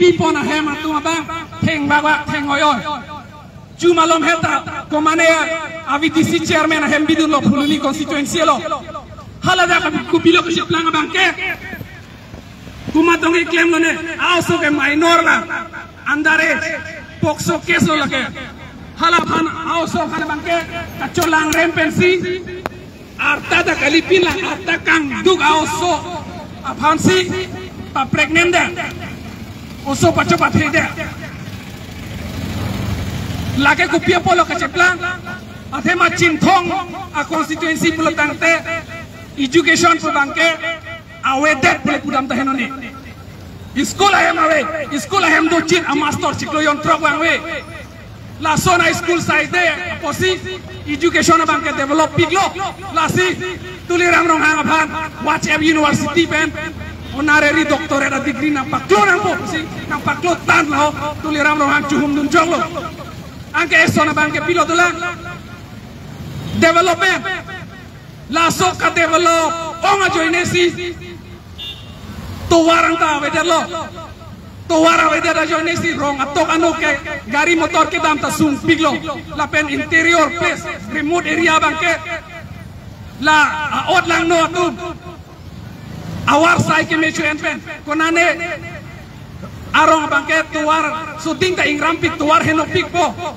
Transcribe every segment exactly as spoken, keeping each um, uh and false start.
Pipon ahem atum abang theng bak bak theng oi oi. Chu malom heta komane a V D C chairman ahem bidunlo Phuloni constituency lo. Hala dak kopilo kacheplang abang ke. Komat tong keklem lone, a-oso ke minor la, under age, POCSO case lo lake. Hala aphan a-oso aphan abang ke kacholang rem pensi, arta ta kalipin la, arta kangduk a-oso aphansi pa pregnant de. Oso pacho pathe de. Lake kopi apotlo kacheplang, athema Chinthong a constituency pulo tangte education pu abang ke avedet pule pudam ta henoni. School ahem ave, school ahem do chit a master chiklo jon throk vangve. Lason a school saide apotsi education abang ke develop piklo. Lasi Tuliram Ronghang aphan WhatsApp university pen honorary doctorate a degree nangpaklo nangpo si nangpaklo tanglo Tuliram Ronghang chuhum dun joklo. Anke eson abang ke pilo dolang. Development. Laso ka-develop ong ajoine si tovar ang ta avedetlo. Tovar avedet ajoine si rong atok ano ke gari motor kedam ta sungpiklo. Lapen interior place, remote area abang ke la a-ot langno atum avarsai kemecho en pen konane arong abang ke tovar shooting ta ingrampik, tovar henopikpo.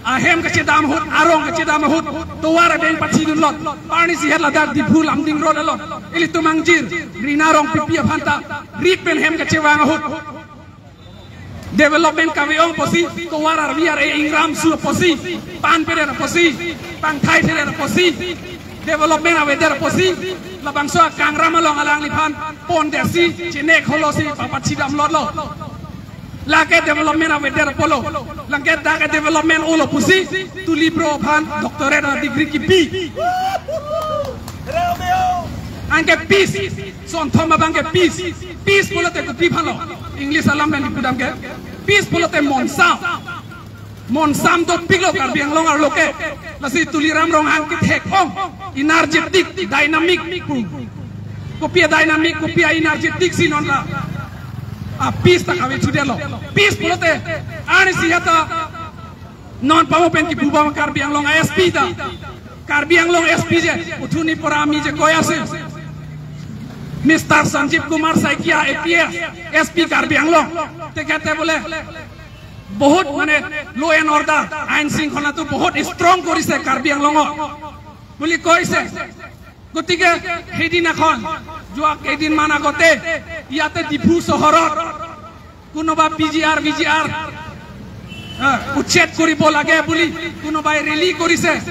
Ahem kachedam ahut, arong kachedam ahut, tovar abeng pachidunlot. Parni si het ladak Diphu Lumding Road along. Ilitum angjir, Rina Rongpipi aphan ta rit pen hem kachevang ahut. Development kave ong apotsi, tovar arvi ar-e ingram su apotsi, pan pedet apotsi, pangthai thedet apotsi, development avedet apotsi, labangso akangram along alangliphan pondetsi, chenek holosi, papachidam lotlo. Lake development avedet apotlo. Lake dak development olo pusi, Tuli Bro aphan doctorate a degree kipi. Anke peace, sonthom abang ke peace. Peace pulote kopi aphanlo. English alam pen pudam ke. Peace pulote monsam. Monsam dopiklo Karbi Anglong arlo ke. Lasi Tuliram Ronghang kethek ong energetic, dynamic pu. Kopi a-dynamic, kopi a-energetic si non la a-peace ta kave chudelo. Peace pulote arni si heta non pamo pen kibubam Karbi Anglong a S P ta. Karbi Anglong S P je, uthuni pora ami je koi ase. Mister Sanjeev Kumar Saikia A P S, S P Karbi Anglong. Tekhete bole bahut mane law and order, ain sringkhola to bahut strong korise Karbi Anglong o. Buli koise. Gotike hedinakhon, jua keidinman agote, yate Diphu sohorot konoba P G R, V G R, eh, uchched koribo lage buli konobai rally korise.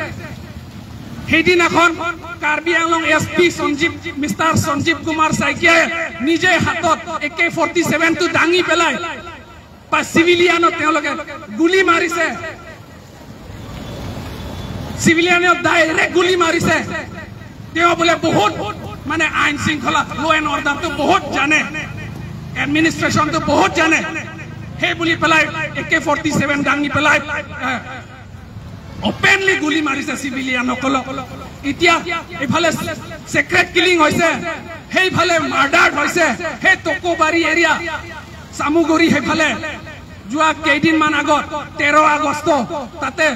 Hedinakhon Karbi Anglong S P Sanjeev, Mister Sanjeev Kumar Saikia nije hatot A K forty seven to dangi pelai pa civilian-ot teoloke guli marise. Civilian-ot direct guli marise. Teo bole bahut mane ain sringkhola, law and order to bahut jane, administration to bahut jane. He buli pelai A K forty seven dangi pelai, eh, openly guli marise civilian okolo. Itia ephale secret killing hoise, heiphale murder hoise, he Tokobari area, Samuguri heiphale. Jua keidinman agot, তেৰ August, tate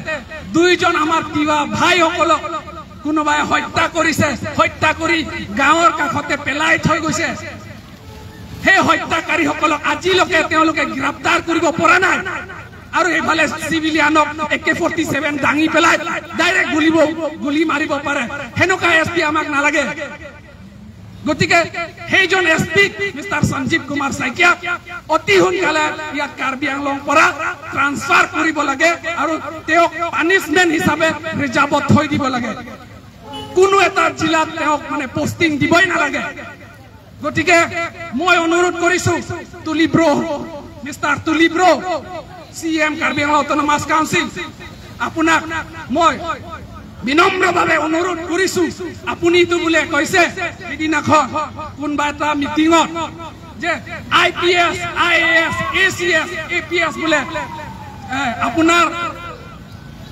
দুইজন আমাৰ তিৱা ভাইসকলক কোনোবাই হত্যা কৰিছে, হত্যা কৰি গাঁৱৰ কাষতে পেলাই থৈ গৈছে। সেই হত্যাকাৰীসকলক আজিলৈকে তেওঁলোকে গ্ৰেপ্তাৰ কৰিব পৰা নাই। আৰু এইফালে চিভিলিয়ানক এ কে ফৰ্টি ছেভেন দাঙি পেলাই ডাইৰেক্ট গুলিব, গুলি মাৰিব পাৰে। সেনেকুৱা এছ পি আমাক নালাগে। গতিকে সেইজন এছ পি মিষ্টাৰ সঞ্জীৱ কুমাৰ শইকীয়াক অতি সোনকালে ইয়াত কাৰ্বি আংলং পৰা ট্ৰান্সফাৰ কৰিব লাগে আৰু তেওঁক পানিচমেণ্ট হিচাপে ৰিজাৰ্ভত থৈ দিব লাগে। কোনো এটা জিলাত তেওঁক মানে পোষ্টিং দিবই নালাগে। গতিকে মই অনুৰোধ কৰিছো তুলি ব্ৰ, মিষ্টাৰ তুলি ব্ৰ, C E M Karbi Anglong autonomous council, আপোনাক মই বিনম্ৰভাৱে অনুৰোধ কৰিছো, আপুনিতো বোলে কৈছে সিদিনাখন কোনোবা এটা মিটিঙত যে I P S, I A S, A C S, A P এছ বোলে, এ, আপোনাৰ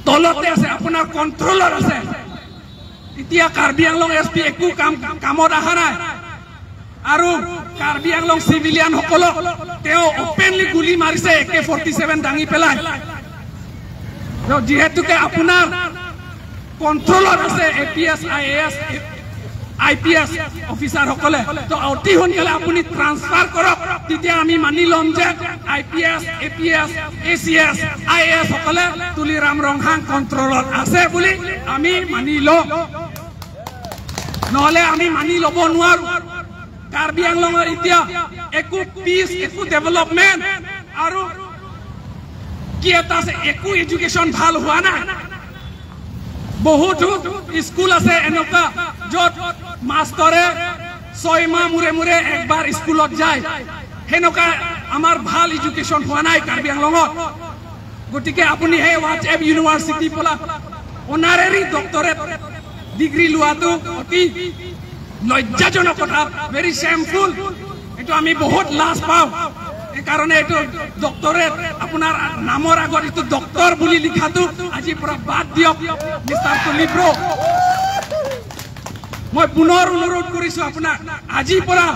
তলতে আছে, আপোনাৰ কণ্ট্ৰলত আছে। এতিয়া কাৰ্বি আংলং এছ পি একো কাম, কামত অহা নাই। আৰু কাৰ্বি আংলং চিভিলিয়ান সকলক তেওঁ অপেনলি গুলী মাৰিছে, এ কে ফৰ্টি ছেভেন দাঙি পেলাই। তো যিহেতুকে আপোনাৰ কণ্ট্ৰলত আছে এ P S, I A S, I P S officer সকলে, তো অতি সোনকালে আপুনি ট্ৰান্সফাৰ কৰক, তেতিয়া আমি মানি ল'ম যে I P S, A P S, A C S, I A S সকলে তুলিৰাম ৰংহাং কণ্ট্ৰলত আছে বুলি আমি মানি লওঁ। নহ'লে আমি মানি ল'ব নোৱাৰো। কাৰ্বি আংলঙৰ এতিয়া একো পিচ, একো ডেভেলপমেণ্ট আৰু কি এটা আছে, একো এডুকেশ্যন ভাল হোৱা নাই। বহুতো স্কুল আছে এনেকুৱা, য'ত মাষ্টৰে ছয় মাহ মূৰে মূৰে একবাৰ স্কুলত যায়। সেনেকুৱা আমাৰ ভাল এডুকেশ্যন হোৱা নাই কাৰ্বি আংলঙত। গতিকে আপুনি সেই ৱাটছএপ ইউনিভাৰ্চিটি পৰা অনাৰেৰী ডক্টৰেট ডিগ্ৰী লোৱাটো অতি লজ্জাজনক কথা, ভেৰি শ্বেমফুল। এইটো আমি বহুত লাজ পাওঁ। সেইকাৰণে এইটো ডক্টৰেট, আপোনাৰ নামৰ আগত এইটো ডক্টৰ বুলি লিখাটো আজিৰ পৰা বাদ দিয়ক, মিষ্টাৰ তুলি ব্ৰ। মই পুনৰ অনুৰোধ কৰিছো আপোনাক, আজিৰ পৰা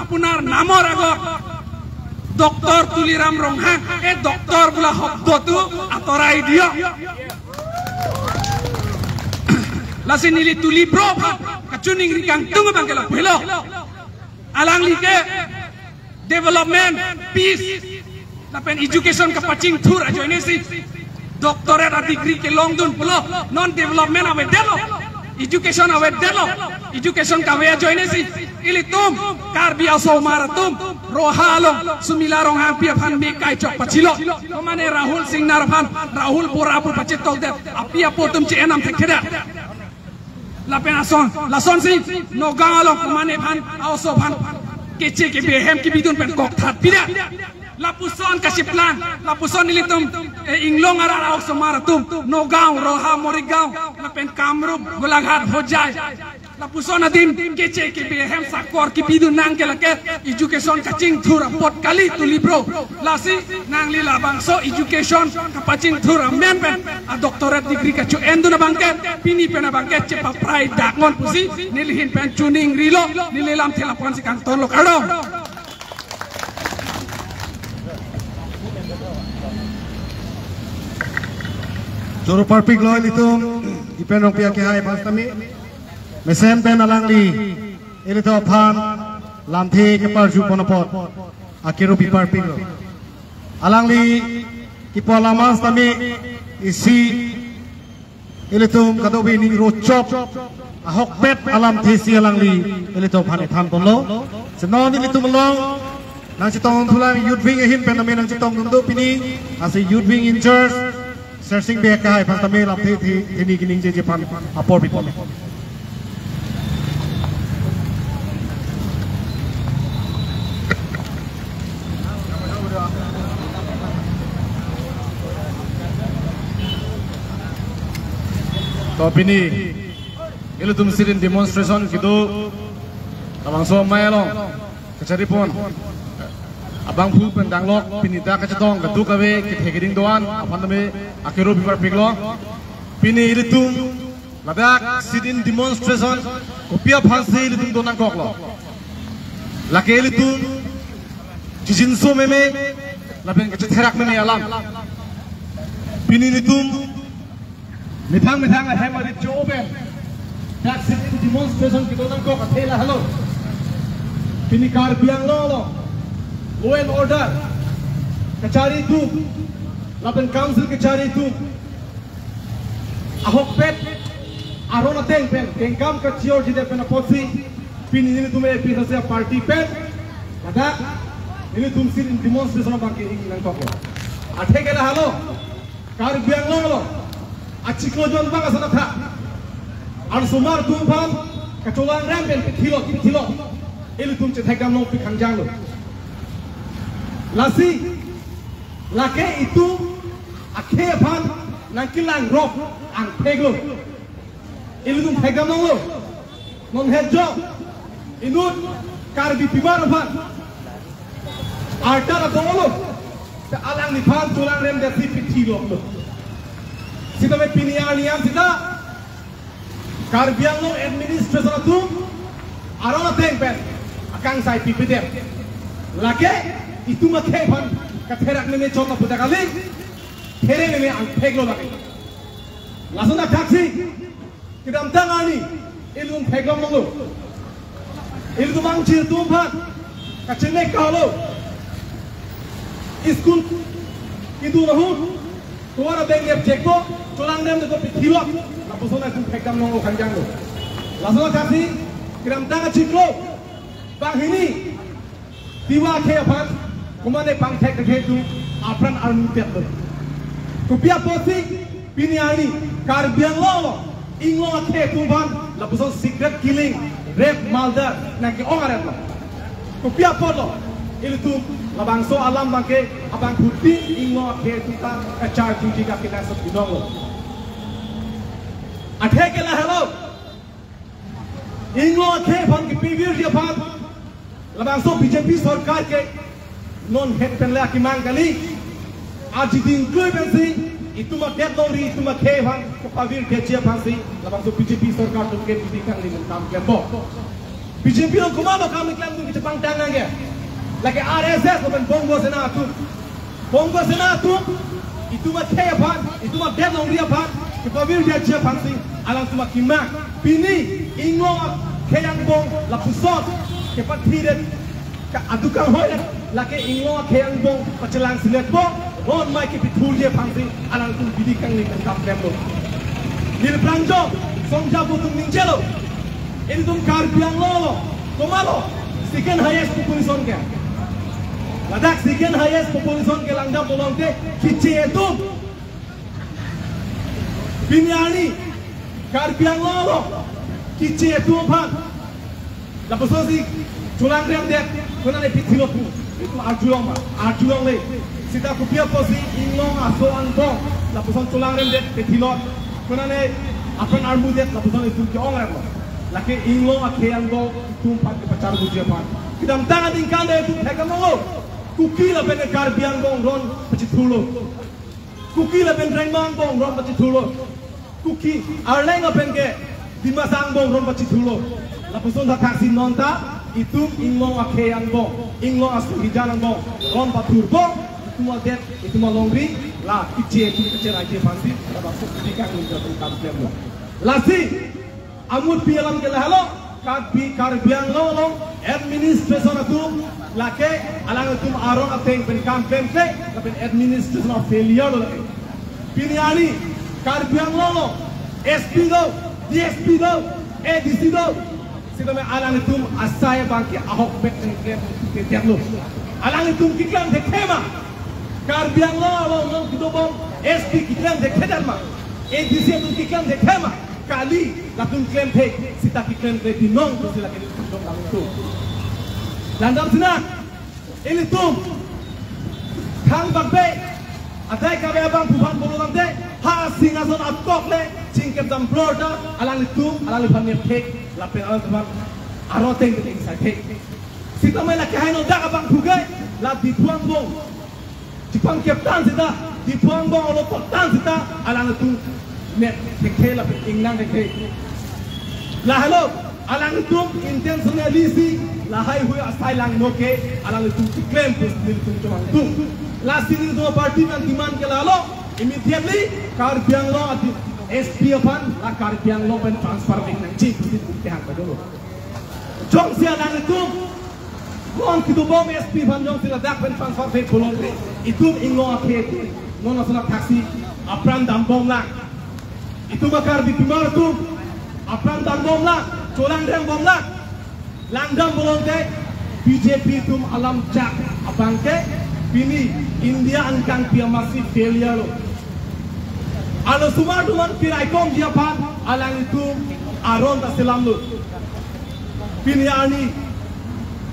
আপোনাৰ নামৰ আগত ডক্টৰ তুলিৰাম ৰংহাং, এই ডক্টৰ বোলা শব্দটো আঁতৰাই দিয়ক। Lasi neli tuli bro aphan kachiningri kangtung abang ke lapu helo. Alangli ke development, peace, lapen education kapachingthur ajoine si doctorate a degree kelongdun pulo. Non development avedetlo, education avedetlo, education kave ajoine si ilitum Karbi asomar atum Roha along Sumila Ronghangpi aphan me kai chok pachilo. Mane Rahul Singnar aphan, Rahul Bora pu pachetokdet, api apo atum che-enam thekthedet. Lapen ason, lasonsi Nagaon along mane aphan, a-oso aphan keche kebe ahem kebidun pen kokthat pidet. Lapuson kachiplang, lapuson ilitum, eh, inglong arat a-osomar atum, Nagaon, Roha, Morigaon, lapen Kamrup, Golaghat, Hojai. Lapuson adim keche kebe ahem sakor kebidun nang ke lake education kachingthur apot kali tuli bro. Lasi nangli labangso education kapachingthur amen pen a doctorate degree kacho-endun abang ke pini pen abang ke chepaprai daknon pusi neli ahin pen chiningrilo, neli lamthe lapu-ansi kangtonlo, kardom. Choro parpiklo ilitum Ipen Rongpi akehai aphan sitame. Mesen pen alangli ilitum aphan lamthe keparju pon apot akero pi parpiklo. Alangli kipu alam sitame isi ilitum kadokave ning rochop ahokpet alamthe si alangli ilitum aphan ethan ponlo. Senon ilitum along nangchetong thulang youth wing ahin pen tame nangchetongdun do pini, lasi youth wing in charge Sersing Bey akehai aphan tame lamthe the, theni keningjeje aphan apor pipon. To pini ilitum sit-in demonstration kedo labangso amei along kachari pon abangphu pen danglok pini dak kachetong kadokave kethe keding do-an aphan tame akero pi parpiklo. Pini ilitum ladak sit-in demonstration kopi aphansi ilitum do nangkoklo? Lake ilitum chijinso meme lapen kachetherak meme alam. Pini ilitum methang methang ahem arit cho-o pen dak sit-in demonstration kedo nangkok athe lahelo. Pini Karbi Anglong along law and order kachari atum lapen council kachari atum ahokpet aron ateng pen kengkam kachiorjidet pen apotsi pini nelitum A P H L C party pen ladak nelitum sit-in demonstration abang ke-ing nangkoklo. Athe ke lahelo, Karbi Anglong along achiklo jon abang asana tha. Ar osomar atum aphan kacholangrem pen pithilo, pithilo. Ilitum chethekdam longpi khangjanglo. Lasi lake itum akhei aphan nangkelang rok angtheklo. Ilitum thekdam longlo. Non het jo inut Karbi pimar aphan arta ra dolo. Ta alangliphan cholangremdetsi pithiloklo. Sitame pini arni an sita Karbi Anglong administration atum aron ateng pen kangsai pipedem. Lake itum akhei aphan katherak meme chot aputhak kali, there meme angthek lo lake. Lason athaksi kedamtang arni ilitum theklong longlo. Ilitum angchir atum aphan kachenek kaholo. School kedun ahut tovar abeng nepchekpo, cholangrem deko pithilot, lapuson itum thekdam longlo khanjanglo. Lason athaksi kedamtang achiklo banghini Tiwa akhei aphan komatne pangthek thek atum apran armudet lo. Kopi apotsi pini arni Karbi Anglong along Inglong akhei atum aphan lapuson secret killing, rape, murder nangke-ong aret lo. Kopi apotlo? Ilitum labangso alam abangke abangphutin Inglong akhei atum ta kacharjuji ka kenangsot binong lo. Athe ke lahelo. Inglong akhei aphan kepavirji aphan labangso B J P sorkar ke non het pen le akemang kali. Aji dingklui pensi itum adet longri, itum akhei aphan kepavirdetji aphansi labangso B J P sorkar atum ke bidi kangni pen kam klempo. B J P along komatlo kam keklem atum kechepangtang nangke? Lake R S S lapen Bongo Sena atum. Bongo Sena atum itum akhei aphan, itum adet longri aphan kepavirdetji aphansi alangtum akemang. Pini Inglong akhei angbong lapuson kepathiret ka adu kanghoi, lake Inglong akhei angbong pachelang siletpo, ron mai kepithurji aphansi alangtum bidi kangni pen kam klemlo. Neli pranjong songja atum ningjelo. Ilitum Karbi Anglong along komatlo second highest population ke? Ladak second highest population ke langdam pulote Keche atum. Pini arni Karbi Anglong along Keche atum aphan lapusonsi cholangremdet, konane pithilot pu itum arjulong ma? Arjulongle. Seta kopi apotsi Inglong aso angbong lapuson cholangremdet pithilot, konane apran armudet lapuson itum ke-ong rem lo? Lake Inglong akhei angbong itum aphan kepacharbuji aphan. Kedamtang aningkan ta itum thekdam longlo. Kuki lapen Karbi angbong ron pachithurlo. Kuki lapen Rengma angbong ron pachithurlo. Kuki, Arleng lapen ke Dimasa angbong ron pachithurlo. Lapuson thakthaksi non ta itum Inglong akhei angbong, Inglong aso hijan angbong ron pathurpo. Itum adet, itum alongri, la Keche atum kacheraiji aphansi labangso bidi kangni pen kam klemlo. Lasi amutpi alam ke lahelo, Karbi, Karbi Anglong along administration atum lake alanglitum aron ateng pen kam klemkle, lapen administration of failure lo lake. Pini arni Karbi Anglong along S P do, D S P do, A D C do. Sitame alanglitum asai abangke ahokpet nangklemkle detlo. Alanglitum keklem thekthe ma? Karbi Anglong along non kedobom S P keklem thekthe ma? A D C atum keklem thekthe ma? Kali, latum klemthe seta keklemkle binong pusi lake nelitum dong langtum. Langdam sinang, ilitum thangbak be adai kabe abangphu aphan bolo tangte, ha Singhason atok le chingkep dam bror ta alanglitum alangliphan nepthek lapen alangliphan aron ateng pen ingsaithek. Sitame lake heno dak abangphu ke la Diphu angbong chepangkep tang seta, Diphu angbong alo kok tang seta alanglitum nepthekthe lapen ingnangthekthe. Lahelo, alanglitum intentionally si lahaihui asai langno ke alanglitum keklem pusi nelitum chomangtum. Lasi nelitum aparty pen demand ke lahelo, immediately Karbi Anglong adi S P aphan la Karbi Anglong pen transfer mek nangji pusi nelitum kehang pajolo. Jongsi alanglitum non kedobom S P aphan jongsi ladak pen transfer thekthe pulote, itum Inglong akhei atum non lason athaksi apran dambomlang. Itum a-Karbipimar atum apran dambomlang, cholangrembomlang. Langdam pulote B J P atum alam jak abangke pini India angkang pi amatsi failure lo. Arlosomar atum aphan piraikomji aphan alanglitum aron ta selamlo. Pini arni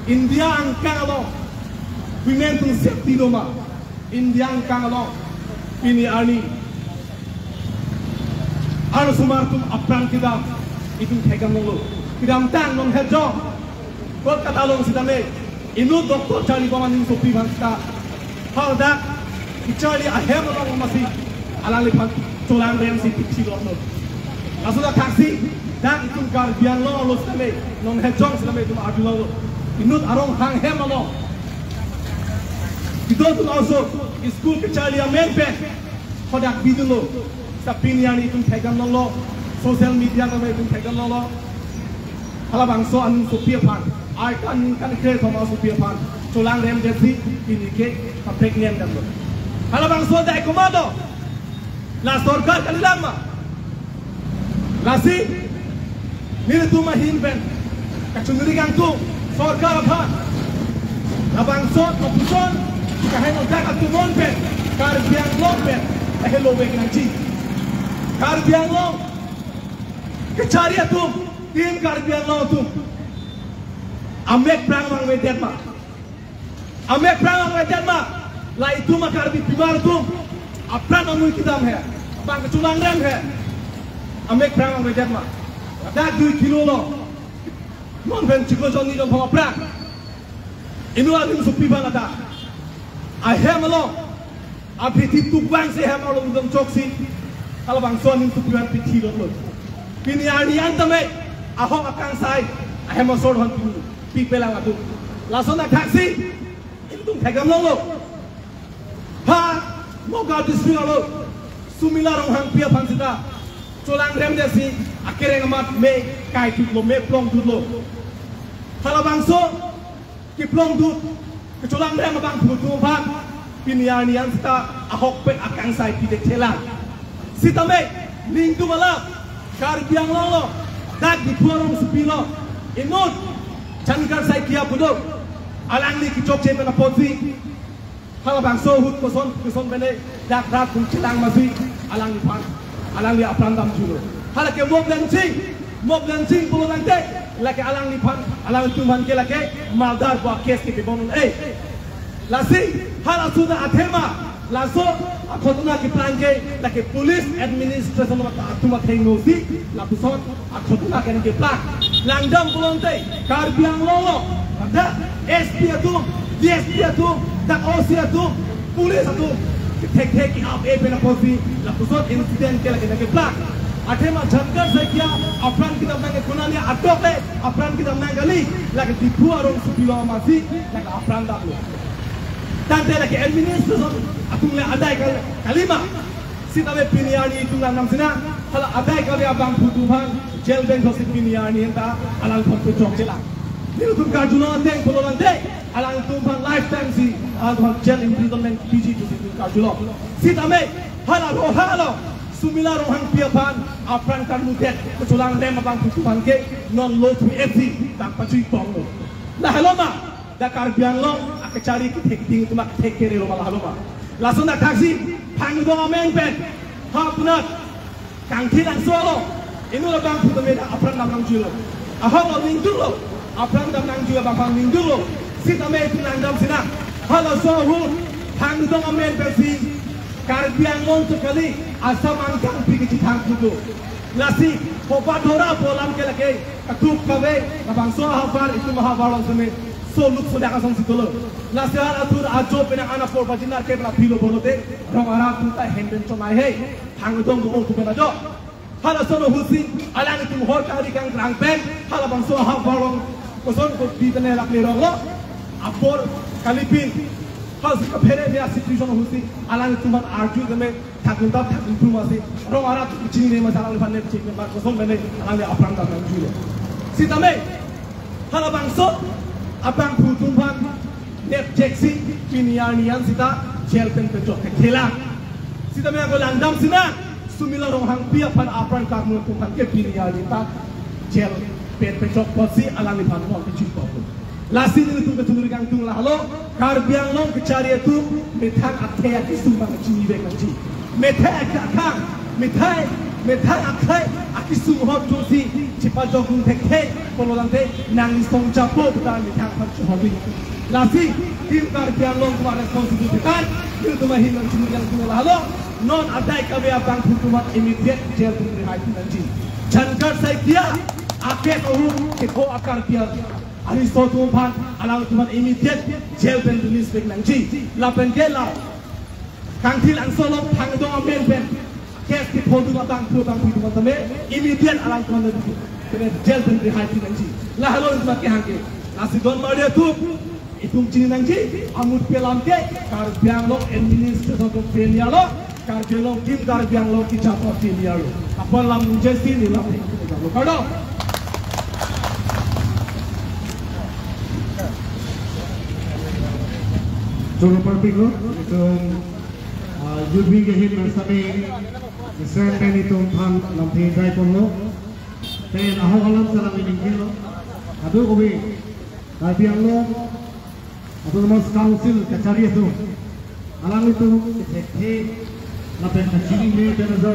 India angkang along women atum safety doma? India angkang along pini arni arlosomar atum apran kedam itum thekdam longlo. Kedamtang non hejong Kolkata along sitame inut doctor charlibom aning sopi aphan seta hadak kecharli ahem along amatsi alangliphan cholangremsi pithilotlo. Laso athaksi dak itum Karbi Anglong along sitame non hejong sitame itum arjulonglo. Inut arong hang hem along kedo atum aso school kacharli amen pen hadak bidunlo. Seta pini arni itum thekdam longlo, social media along itum thekdam longlo. Halabangso aningsopi aphan, arta ningkan kre-thom asopi aphan cholangrem detsi pini ke pa-pregnant damlo. Halabangso adai komat do? La sorkar kalilang ma? Lasi nelitum ahin pen kachonghang kangtung sorkar aphan, labangso kopuson kaheno dak atum non pen Karbi Anglong pen kahelo vek nangji. Karbi Anglong kachari atum, Team Karbi Anglong atum, amek aphrang vangvedet ma? Amek aphrang vangvedet ma? La itum a-Karbi pimar atum apran amui kedam he, bang kacholangrem he. Amek aphrang vangvedet ma? Dak dui kilo lo. Non pen chiklo jon ni jon aphrang. Inut aningsopi aphan ladak ahem along, aphi ti tukbang si ahem along dam choksi, halabangso aningsopi aphan pithi lotlo. Pini arni an tame ahok akangsai ahem asor hon pini pipelang atum. Lason athaksi itum thekdam longlo. Ha Nagaon district along Sumila Ronghangpi aphan seta cholangrem detsi akereng amat me kaitutlo, me plongtutlo. Halabangso keplongtut, kacholangrem abangphu atum aphan pini arni an seta ahokpet akangsai pidet thelang. Sitame ningduk alam, Karbi Anglong lo, dak Diphu arongsopi lo, inut Shankar Saikia pu do, alangli kechokche pen apotsi halabangso ahut koson koson pen dak rat pu chelang masi alangliphan, alangli apran damjulo. Hala ke Moklen Sing, Moklen Sing pulo tangte, lake alangliphan, alangtum aphan ke lake murder pu a-case ke pibon un-e. Lasi halaso athema, laso aghotona keplang ke lake police administration atum athengno si lapuson aghotona ke nangkeplang. Langdam pulote Karbi Anglong lo, dak S P atum, D S P atum, dak O C atum, police atum kethekthe ke-ap-e pen apotsi lapuson incident ke lake nangkeplang. Athema Shankar Saikia apran kedam nang ke konane atok le apran kedam nang kali, lake Diphu arongsopi lo masi lake apran damlo. Tangte lake administration atum le adai kal-, kali ma? Sitame pini arni itum langdam sinang, hala adai kave abangphu atum aphan jail pen thotsi pini arni anta alangphan pechokchelang. Nelitum karjulong ateng pulo tangte alangtum aphan lifetime si alangtum aphan jail imprisonment piji pusi nelitum karjulong. Sitame hala Roha along Sumila Ronghangpi aphan apran karmudet kacholangrem abangphu atum aphan ke non lo thu F C tang pachui ponglo. Lahelo ma? Dak Karbi Anglong akachari kethek ding atum akethek kere lo ma, lahelo ma? Lason athaksi Phangdong amen pen ha punat Kangthilangso along inut abangphu tame dak apran dam nangjuilo. Ahok lo ningduklo, apran dam nangjuilo, abangphan ningduklo. Sitame itum langdam sinang, halaso ahut Phangdong amen pensi Karbi Anglong to kali, Assam angkangpi kechethang pudo. Lasi Popadhora pu alam ke lake katuk kave, labangso ahavar, itum ahavar along tame soluk sodak asonsi dolo. Lasi halatur ajo penang an apor bajinlar ke pela philo pulote rong arat atum ta henben chomai he, Phangdong do ong pu pen ajo. Halason ahutsi alangtum hor kari kangkrang pen halabangso ahavar along koson kopi tane lakle ronglo, apor kalipin. Halaso kaphere dia situation ahutsi alangtum aphan arju tame thakdun tap thakdun thu masi, rong arat chinine masi alangliphan nepchek pen ba koson pen alangli apran dam nangjuilo. Sitame halabangso abangphu atum aphan nepchek si pini arni an seta jail pen pechok kethelang. Sitame ako langdam sinang, Sumila Ronghangpi aphan apran karmu atum aphan ke pini arni ta jail pen pechok apotsi alangliphan non kechipok. Lasi nelitum kachonghang kangtung lahelo, Karbi Anglong kachari atum methang akhei akesung abang chinivek nangji. Methang akhang, methang, methang akhei akesung ahut chosi chepajok un thekthe pulo tangte nangli song chapo puta methang aphan chohorli. Lasi Team Karbi Anglong atum responsibility kan, nelitum ahin nangchonghang kangtung lahelo, non adai kave abangphu atum aphan immediate jail pen rihai pi nangji. Shankar Saikia a-case ahut kepho a-Karbi Anglong ariso atum aphan, alangtum aphan immediate jail pen release vek nangji. Lapen ke la Kangthilangso along Phangdong amen pen case kephodun abangphu abangphi atum tame immediate alangtum aphan jail pen rihai pi nangji. Lahelo itum kehang ke. Lasi don mari atum, itum chini nangji, amut pen alam ke, Karbi Anglong administration atum failure lo, Karbi Anglong, Team Karbi Anglong kechap failure lo. Apot alam ningje si neli lam lo. Kardom. Choro parpiklo, itum, ah, youth wing ahin sitame, isen pen itum aphan lamthe jai ponlo. Pen ahok alam si neli ningje lo. Kadokave, Karbi Anglong Autonomous Council kachari atum, alanglitum kethekthe, lapen kachini me pen ajo,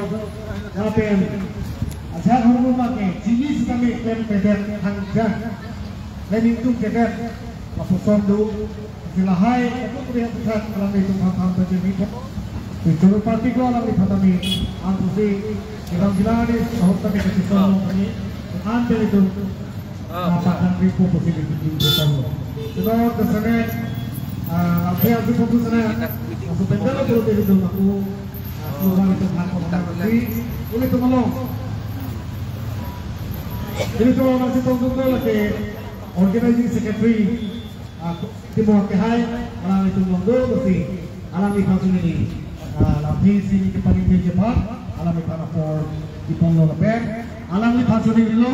lapen ajahak ahormu ma ke chini sitame klem pedet thangja, klem ingtung pedet lapuson do, si lahai, kadokave aphuthak alanglitum aphan aphan pachini po. Si choro parpiklo alangliphan tame, ansi, ilang bilang ni, ahok tame kachesong tame, an pen itum, ah, patang ripo posibility di Sino ke sana, ah, apa yang kita sana, masuk pendal lo, kalau dari itu aku, ah, keluar itu hak orang nanti, ini itu malam. Ini itu masih tunggu lagi organizing secretary, ah, Timo ke hai, alanglitum longdo, besi, alangliphan chini, ah, lamthe si neli kepaning ke jepa, alangliphan apor, ipon lo lapen, alangliphan chini lo,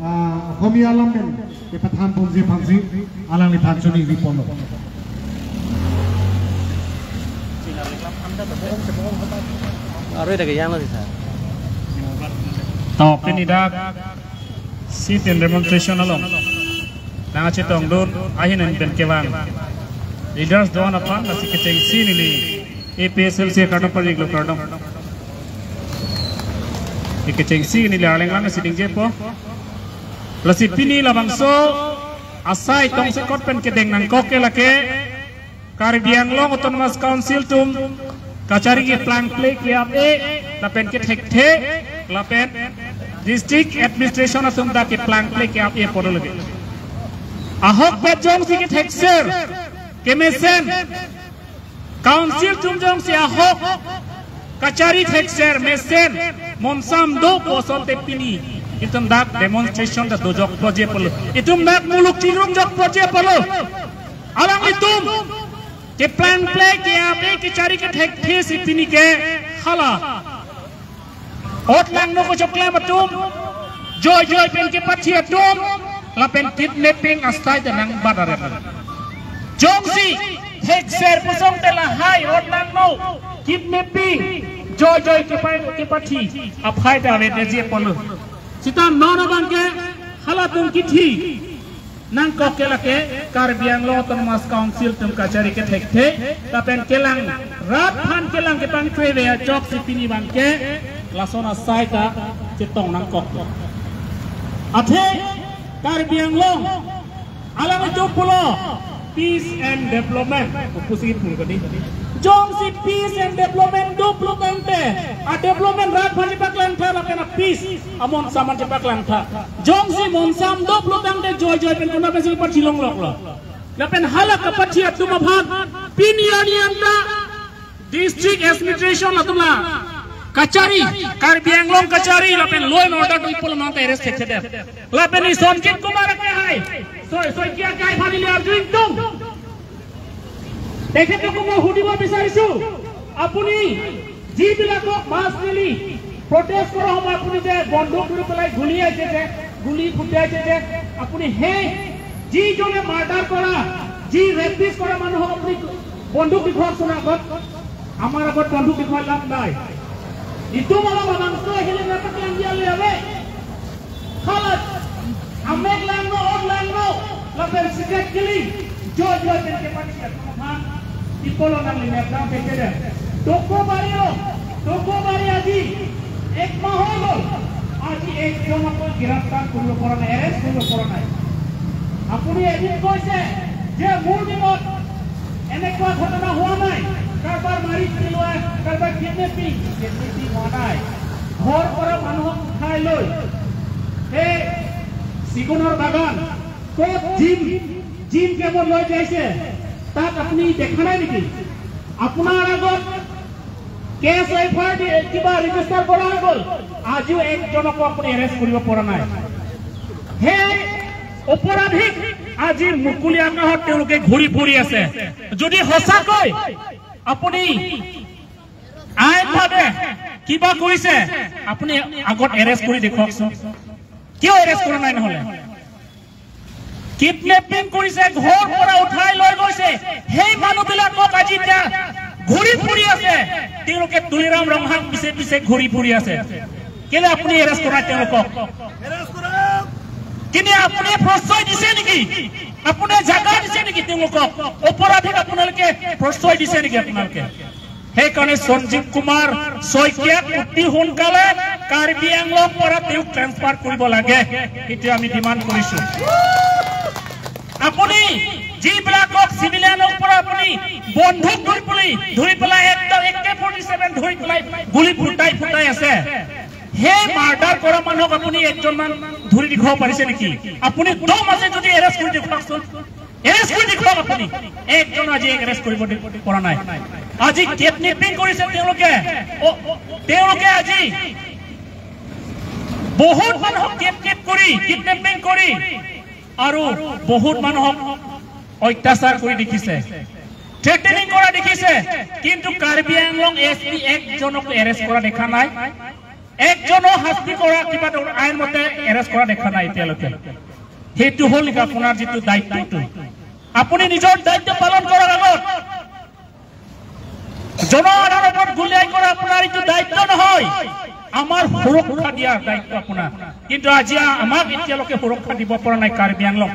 ah, komi alam pen, kepathan ponji aphansi, alangliphan chini ipon lo. Aro ita ke yang lo sir. Top ini dak. Sit-in demonstration along nangkachetongdun ahin pen kevang leaders do-an aphan lasi kechengsi neli A P H L C kardom pariklo kardom. Kechengsi neli arleng lang si ningjepo. Lasi pini labangso asai tongsekot pen kedeng nangkok ke lake Karbi Anglong Autonomous Council atum kachari keplangple ke-ap-e, lapen kethekthe, lapen district administration atum ta keplangple ke-ap-e apot lo lake. Ahokpet jongsi kethekser, kemesen, council atum jongsi ahok kachari thekser mesen, monsam do pu asonte pini itum dak demonstration ta dojokpo je apot lo. Itum dak muluk chirungjokpo je apot lo. Alanglitum keplangple ke-ap-e kechari kethekthe si pini ke hala ot langno kachoklam atum, joijoi pen kepathi atum, lapen kidnapping asai ta nangbat aret. Jongsi thekser pu asonte lahai ot langno, kidnapping, joijoi kepa-, kepathi aphai ta avet je apot lo. Sita non abang ke halatum kithi nangkok ke lake Karbi Anglong Autonomous Council atum kachari kethekthe, lapen kelang rat aphan kelang kepangthuve ajoksi pini abang ke lason asai ta chetong nangkok. Athe Karbi Anglong alanglitum pulo peace and development. Pusi pulo kadi. Jongsi peace and development do pulo tangte, a-development rat aphan chepaklangtha lapen a-peace amonsam an chepaklangtha. Jongsi monsam do pulo tangte joijoi pen konat pensi pathi longloklo. Lapen hala kapathi atum aphan pini arni anta district administration atum la kachari, Karbi Anglong kachari, lapen law and order do ipul mangta arrest thekthedet. Lapen ison Kit Kumar ke hai, soi, soi kiya ke hai aphan ili arju ingtung. তেখেতক মই সুধিব বিচাৰিছো, আপুনি যিবিলাকক মাছ মেলি প্ৰটেষ্ট কৰা সময় আপুনি যে বন্দুক ধৰি পেলাই গুলীয়াইছে যে, গুলী ফুটিয়াইছে যে, আপুনি সেই যিজনে মাৰ্ডাৰ কৰা, যি ৰেপিষ্ট কৰা মানুহক আপুনি বন্দুক দেখুৱাওকচোন আগত। আমাৰ আগত বন্দুক দেখুৱাই লাভ নাই। Itum alam abangso ahile napaklangji ale ave. Hala amek langno, ot langno, lapen secret killing, joijoi pen kepathi atum aphan ipul lo nangli nepdam pekede. Tokobari lo, Tokobari আজি এক মাহ হৈ গ'ল, আজি একজনকো গ্ৰেপ্তাৰ কৰিব পৰা নাই, এৰেষ্ট কৰিব পৰা নাই। আপুনি এদিন কৈছে যে মোৰ দিনত এনেকুৱা ঘটনা হোৱা নাই, কাৰোবাৰ মাৰি পেলোৱা, কাৰোবাৰ কিডনেপিং, কিডনেপিং হোৱা নাই। ঘৰ পৰা মানুহক উঠাই লৈ সেই চিগুনৰ বাগান ক'ত জিম, জিম কেম্পত লৈ যাইছে, তাত আপুনি দেখা নাই নেকি? আপোনাৰ আগত কেছ এফ আই আৰ দি কিবা ৰেজিষ্টাৰ কৰা হৈ গ'ল, আজিও একজনকো আপুনি এৰেষ্ট কৰিব পৰা নাই। সেই অপৰাধীক আজি মুকলি আকাশত তেওঁলোকে ঘূৰি ফুৰি আছে। যদি সঁচাকৈ আপুনি আইন ভাৱে কিবা কৰিছে, আপুনি আগত এৰেষ্ট কৰি দেখুৱাওকচোন। কিয় এৰেষ্ট কৰা নাই? নহ'লে কিডনেপিং কৰিছে, ঘৰ পৰা উঠাই লৈ গৈছে, সেই মানুহবিলাকক আজি এতিয়া ঘূৰি ফুৰি আছে। তেওঁলোকে তুলিৰাম ৰংহাং পিছে পিছে ঘূৰি ফুৰি আছে। কেলে আপুনি এৰেষ্ট কৰা নাই তেওঁলোকক? কেলে আপুনি প্ৰশ্ৰয় দিছে নেকি? আপুনি জাগা দিছে নেকি তেওঁলোকক? অপৰাধীক আপোনালোকে প্ৰশ্ৰয় দিছে নেকি আপোনালোকে? সেইকাৰণে সঞ্জীৱ কুমাৰ শইকীয়াক অতি সোনকালে কাৰ্বি আংলং পৰা তেওঁক ট্ৰেন্সফাৰ কৰিব লাগে, এইটো আমি ডিমাণ্ড কৰিছো। আপুনি যিবিলাকক চিভিলিয়ানৰ পৰা আপুনি বন্ধুক ধৰি পেলাই, ধৰি পেলাই একদম এ কে ফৰ্টি ছেভেন ধৰি পেলাই গুলী ফুটাই ফুটাই আছে, সেই মাৰ্ডাৰ কৰা মানুহক আপুনি একজন মান ধৰি দেখুৱাব পাৰিছে নেকি? আপুনি দম আছে যদি এৰেষ্ট কৰি দেখুৱাওকচোন। এৰেষ্ট কৰি দেখুৱাওক আপুনি। একজন আজি এৰেষ্ট কৰিব দি-, পৰা নাই। আজি কিডনেপিং কৰিছে তেওঁলোকে। অ, তেওঁলোকে আজি বহুত মানুহক কিডনেপ কৰি, কিডনেপিং কৰি আৰু বহুত মানুহক অত্যাচাৰ কৰি দেখিছে, থ্ৰেটেনিং কৰা দেখিছে, কিন্তু কাৰ্বি আংলং এছ পি একজনক এৰেষ্ট কৰা দেখা নাই, একজনো শাস্তি কৰা কিবা ধৰণৰ আইন মতে এৰেষ্ট কৰা দেখা নাই এতিয়ালৈকে। সেইটো হ'ল নেকি আপোনাৰ যিটো দায়িত্বটো? আপুনি নিজৰ দায়িত্ব পালন কৰাৰ আগত জনসাধাৰণৰ ওপৰত গুলীয়াই কৰা আপোনাৰ এইটো দায়িত্ব নহয়। আমাৰ সুৰক্ষা দিয়াৰ দায়িত্ব আপোনাৰ। কিন্তু আজি আমাক এতিয়ালৈকে সুৰক্ষা দিব পৰা নাই কাৰ্বি আংলং।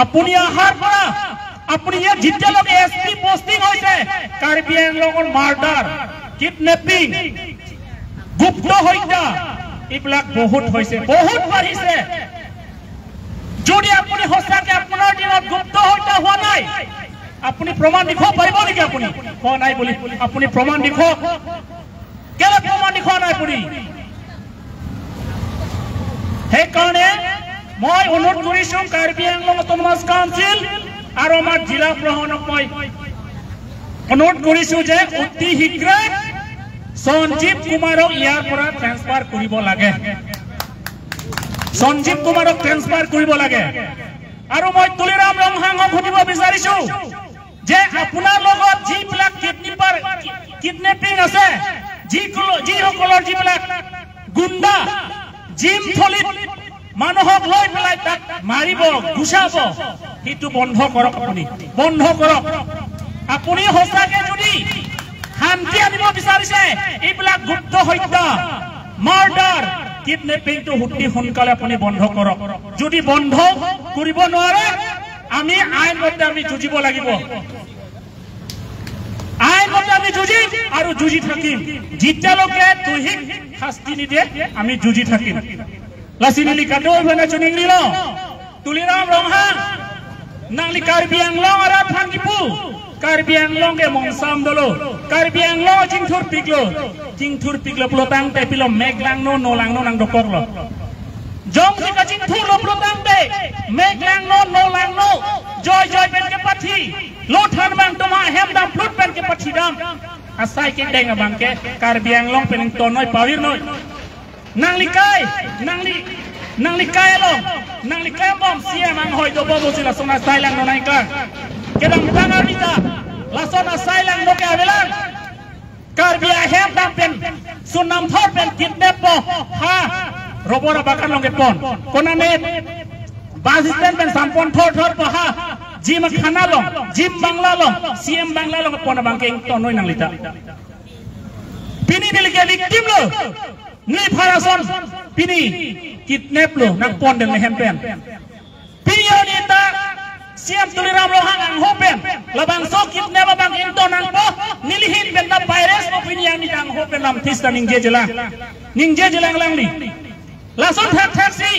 আপুনি অহাৰ পৰা, আপুনি ইয়াত যেতিয়ালৈকে এছ পি পোষ্টিং হৈছে, কাৰ্বি আংলঙৰ মাৰ্ডাৰ, কিডনেপিং, গুপ্ত হত্যা, এইবিলাক বহুত হৈছে, বহুত বাঢ়িছে। যদি আপুনি সঁচাকে আপোনাৰ দিনত গুপ্ত হত্যা হোৱা নাই, আপুনি প্ৰমাণ দেখুৱাব পাৰিব নেকি? আপুনি হোৱা নাই বুলি আপুনি প্ৰমাণ দেখুৱাওক। কেলে প্ৰমাণ দেখুওৱা নাই আপুনি? সেইকাৰণে মই অনুৰোধ কৰিছো কাৰ্বি আংলং অট'নমাছ কাউন্সিল আৰু আমাৰ জিলা প্ৰশাসনক মই অনুৰোধ কৰিছো যে অতি শীঘ্ৰে সঞ্জীৱ কুমাৰক ইয়াৰ পৰা ট্ৰেন্সফাৰ কৰিব লাগে। সঞ্জীৱ কুমাৰক ট্ৰেন্সফাৰ কৰিব লাগে। আৰু মই তুলিৰাম ৰংহাঙক সুধিব বিচাৰিছো যে আপোনাৰ লগত যিবিলাক কিডনেপাৰ, কিডনেপিং আছে, যিকল-, যিসকলৰ যিবিলাক গুণ্ডা, জিম থলীত মানুহক লৈ পেলাই তাক মাৰিব, গুচাব, সেইটো বন্ধ কৰক আপুনি, বন্ধ কৰক। আপুনি সঁচাকে যদি শান্তি আনিব বিচাৰিছে, এইবিলাক গুপ্ত হত্যা, মাৰ্ডাৰ, কিডনেপিংটো অতি সোনকালে আপুনি বন্ধ কৰক। যদি বন্ধ কৰিব নোৱাৰে, আমি আইন মতে আমি যুঁজিব লাগিব। আইন মতে আমি যুঁজিম আৰু যুঁজি থাকিম। যেতিয়ালৈকে দোষীক শাস্তি নিদিয়ে, আমি যুঁজি থাকিম। Lasi neli kadokave pen choningrilo, Tuliram Ronghang, nangli Karbi Anglong arat aphan kipu, Karbi Anglong ke mongsam dolo, Karbi Anglong chingthurpiklo, chingthurpiklo pulotangte pilo mek langno, no langno nangdokoklo. Jongsi kachingthurlo pulotangte, mek langno, no langno, joi joi pen kepathi, lo than abang tuma hem dam plut pen kepathi dam. Asai kedeng abang ke, Karbi Anglong pen ingtonnoi pavirnoi. Nanglikai, nangli, nanglikai along, nanglikai bom C M anghoi dobom pusi lason asai langno nangklang. Kedamtang arni ta, lason asai langno ke avelang. Karbi ahem dam pen, Sonam Thor pen kidnap po, ha, robor abakan along kepon. Konane, bus stand pen Sampon Thor Thor po, ha, Jim khana along, Jim Bangla along, C M Bangla along kepon abang ke ingtonnoi nanglita. Pini neli ke victim lo, neli pharason, pini kidnap lo, nangpon den le hem pen. Pini arni ta C M Tuliram Ronghang angho pen labangso kidnap abang ington nangpo, neli ahin pen ta pairespo pini arni ta angho pen lamthis ta ningjejelang. Ningjejelang alangli. Lason thakthak si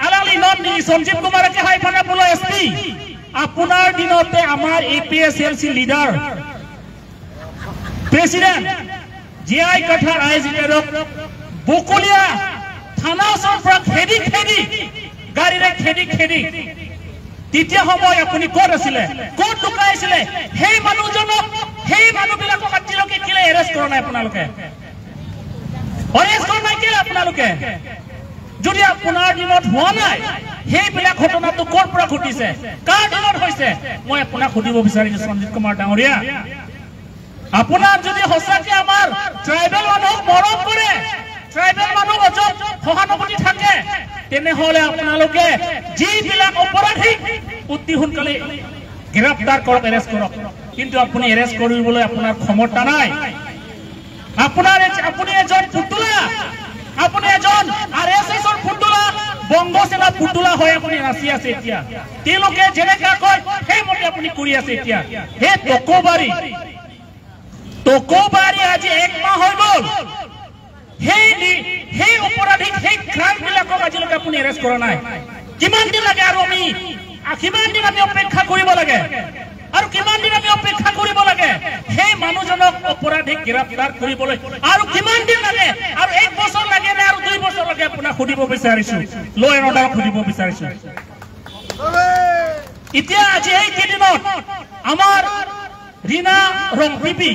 alangli non neli Sanjeev Kumar ke hai phana pulo S P. আপোনাৰ দিনতে আমাৰ এ P S L C leader president J I Kathar I G কেডক বকলীয়া থানা ওচৰৰ পৰা খেদি খেদি, গাড়ীৰে খেদি খেদি, তেতিয়া সময় আপুনি ক'ত আছিলে, ক'ত লুকাই আছিলে? সেই মানুহজনক, সেই মানুহবিলাকক আজিলৈকে কেলে এৰেষ্ট কৰা নাই আপোনালোকে? এৰেষ্ট কৰা নাই কেলে আপোনালোকে? যদি আপোনাৰ দিনত হোৱা নাই, সেইবিলাক ঘটনাটো ক'ৰ পৰা ঘটিছে, কাৰ দিনত হৈছে, মই আপোনাক সুধিব বিচাৰিছো সঞ্জিত কুমাৰ ডাঙৰীয়া। আপোনাৰ যদি সঁচাকে আমাৰ ট্ৰাইবেল মানুহক মৰম কৰে, ট্ৰাইবেল মানুহ অজক সহানুভূতি থাকে, তেনেহ'লে আপোনালোকে যিবিলাক অপৰাধী অতি সোনকালে গ্ৰেপ্তাৰ কৰক, এৰেষ্ট কৰক। কিন্তু আপুনি এৰেষ্ট কৰিবলৈ আপোনাৰ ক্ষমতা নাই। আপোনাৰ এজ-, আপুনি এজন পুতলা, আপুনি এজন আৰ এছ এছৰ পুতলা, বংগ সেনাৰ পুতলা হৈ আপুনি নাচি আছে এতিয়া। তেওঁলোকে যেনেকা কয় সেইমতে আপুনি কৰি আছে এতিয়া। সেই টকৌবাৰী, টকৌবাৰী আজি এক মাহ হৈ গ'ল। সেই নি-, সেই অপৰাধীক, সেই ক্ৰাইমবিলাকক আজিলৈকে আপুনি এৰেষ্ট কৰা নাই। কিমান দিন লাগে আৰু আমি, আ, কিমান দিন আমি অপেক্ষা কৰিব লাগে? আৰু কিমান দিন আমি অপেক্ষা কৰিব লাগে সেই মানুহজনক, অপৰাধীক গ্ৰেপ্তাৰ কৰিবলৈ? আৰু কিমান দিন লাগে? আৰু এক বছৰ লাগে নে আৰু দুই বছৰ লাগে? আপোনাক সুধিব বিচাৰিছো, ল' এণ্ড অৰ্ডাৰক সুধিব বিচাৰিছো। এতিয়া আজি এই কেইদিনত আমাৰ ৰীনা ৰংপিপি,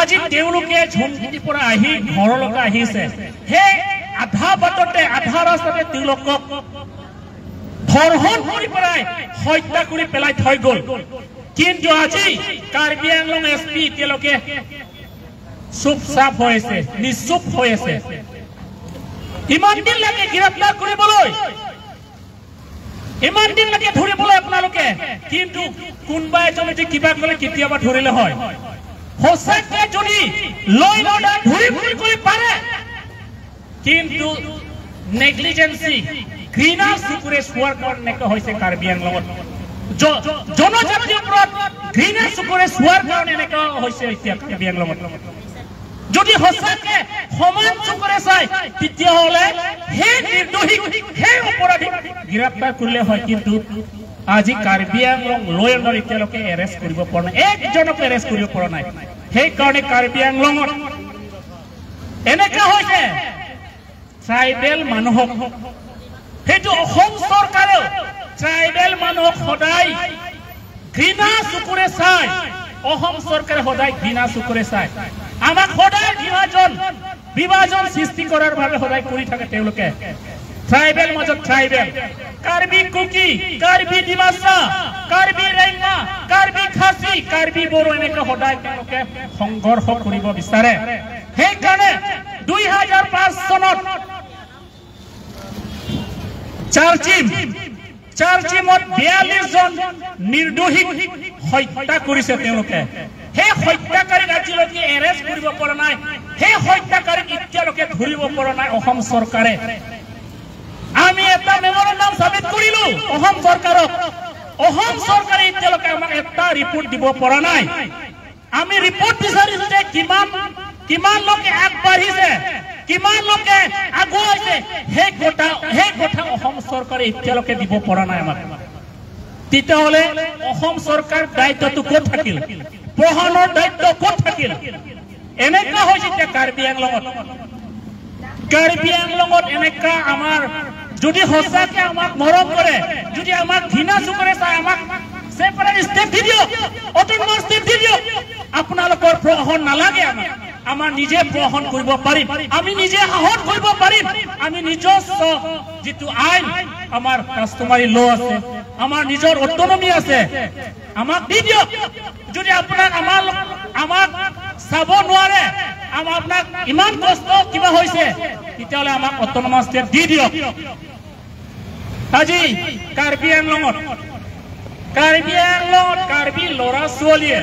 আজি তেওঁলোকে ঝুমকিৰ পৰা আহি ঘৰলৈকে আহিছে। সেই আধা বাটতে, আধা ৰাস্তাতে তেওঁলোকক ধৰ্ষণ কৰি পেলাই হত্যা কৰি পেলাই থৈ গ'ল। কিন্তু আজি কাৰ্বি আংলং এছ পি এতিয়ালৈকে চুপচাপ হৈ আছে, নিশ্চুপ হৈ আছে। ইমান দিন লাগে গ্ৰেপ্তাৰ কৰিবলৈ, ইমান দিন লাগে ধৰিবলৈ আপোনালোকে, কিন্তু কোনোবা এজনে যদি কিবা ক'লে কেতিয়াবা ধৰিলে হয়। সঁচাকে যদি ল' এণ্ড অৰ্ডাৰ ধৰিম বুলি ক'লে পাৰে, কিন্তু নেগলিজেঞ্চি, ঘৃণা চকুৰে চোৱাৰ কাৰণে এনেকুৱা হৈছে কাৰ্বি আংলঙত। জ-, জনজাতিৰ ওপৰত ঘৃণা চকুৰে চোৱাৰ কাৰণে এনেকুৱা হৈছে এতিয়া কাৰ্বি আংলঙত। যদি সঁচাকে সমান চকুৰে চাই, তেতিয়াহ'লে সেই নিৰ্দোষীক, সেই অপৰাধীক গ্ৰেপ্তাৰ কৰিলে হয়। কিন্তু আজি কাৰ্বি আংলং ল' এণ্ড অৰ্ডাৰ এতিয়ালৈকে এৰেষ্ট কৰিব পৰা নাই, একজনকো এৰেষ্ট কৰিব পৰা নাই। সেইকাৰণে কাৰ্বি আংলঙত এনেকা হৈছে, ট্ৰাইবেল মানুহক, সেইটো অসম চৰকাৰেও ট্ৰাইবেল মানুহক সদায় ঘৃণা চকুৰে চায়। অসম চৰকাৰে সদায় ঘৃণা চকুৰে চায়। আমাক সদায় বিভাজন, বিভাজন সৃষ্টি কৰাৰ বাবে সদায় কৰি থাকে তেওঁলোকে। ট্ৰাইবেল মাজত ট্ৰাইবেল, কাৰ্বি কুকি, কাৰ্বি ডিমাচা, কাৰ্বি ৰেংমা, কাৰ্বি খাচী, কাৰ্বি বড়ো, এনেকে সদায় তেওঁলোকে সংঘৰ্ষ কৰিব বিচাৰে। সেইকাৰণে দুই হাজাৰ পাঁচ চনত চাৰ্চিম, চাৰ্চিমত বিয়াল্লিশ জন নিৰ্দোষীক হত্যা কৰিছে তেওঁলোকে। সেই হত্যাকাৰীক আজিলৈকে এৰেষ্ট কৰিব পৰা নাই, সেই হত্যাকাৰীক এতিয়ালৈকে ধৰিব পৰা নাই অসম চৰকাৰে। আমি এটা মেমৰেণ্ডাম ছাবমিট কৰিলো অসম চৰকাৰক, অসম চৰকাৰে এতিয়ালৈকে আমাক এটা ৰিপৰ্ট দিব পৰা নাই। আমি ৰিপৰ্ট বিচাৰিছো যে কিমান, কিমান লোকে আগবাঢ়িছে, কিমান লোকে আগুৱাইছে, সেই কথা, সেই কথা অসম চৰকাৰে এতিয়ালৈকে দিব পৰা নাই আমাক। তেতিয়াহ'লে অসম চৰকাৰ দায়িত্বটো ক'ত থাকিল? প্ৰশাসনৰ দায়িত্ব ক'ত থাকিল? এনেকা হৈছে এতিয়া কাৰ্বি আংলঙত। কাৰ্বি আংলঙত এনেকা আমাৰ যদি সঁচাকে আমাক মৰম কৰে, যদি আমাক ঘৃণা চকুৰে চাই, আমাক ছেপাৰেট ষ্টেট দি দিয়ক, অট'নমাছ ষ্টেট দি দিয়ক। আপোনালোকৰ প্ৰশাসন নালাগে আমাক, আমাৰ নিজে প্ৰশাসন কৰিব পাৰিম, আমি নিজে শাসন কৰিব পাৰিম, আমি নিজস্ব যিটো আইন, আমাৰ কাষ্টমাৰী ল' আছে, আমাৰ নিজৰ অট'নমি আছে, আমাক দি দিয়ক। যদি আপোনাক আমাৰ ল-, আমাক চাব নোৱাৰে, আমাৰ আপোনাক ইমান কষ্ট কিবা হৈছে, তেতিয়াহ'লে আমাক অট'নমাছ ষ্টেট দি দিয়ক। আজি কাৰ্বি আংলঙত, কাৰ্বি আংলঙত কাৰ্বি ল'ৰা ছোৱালীয়ে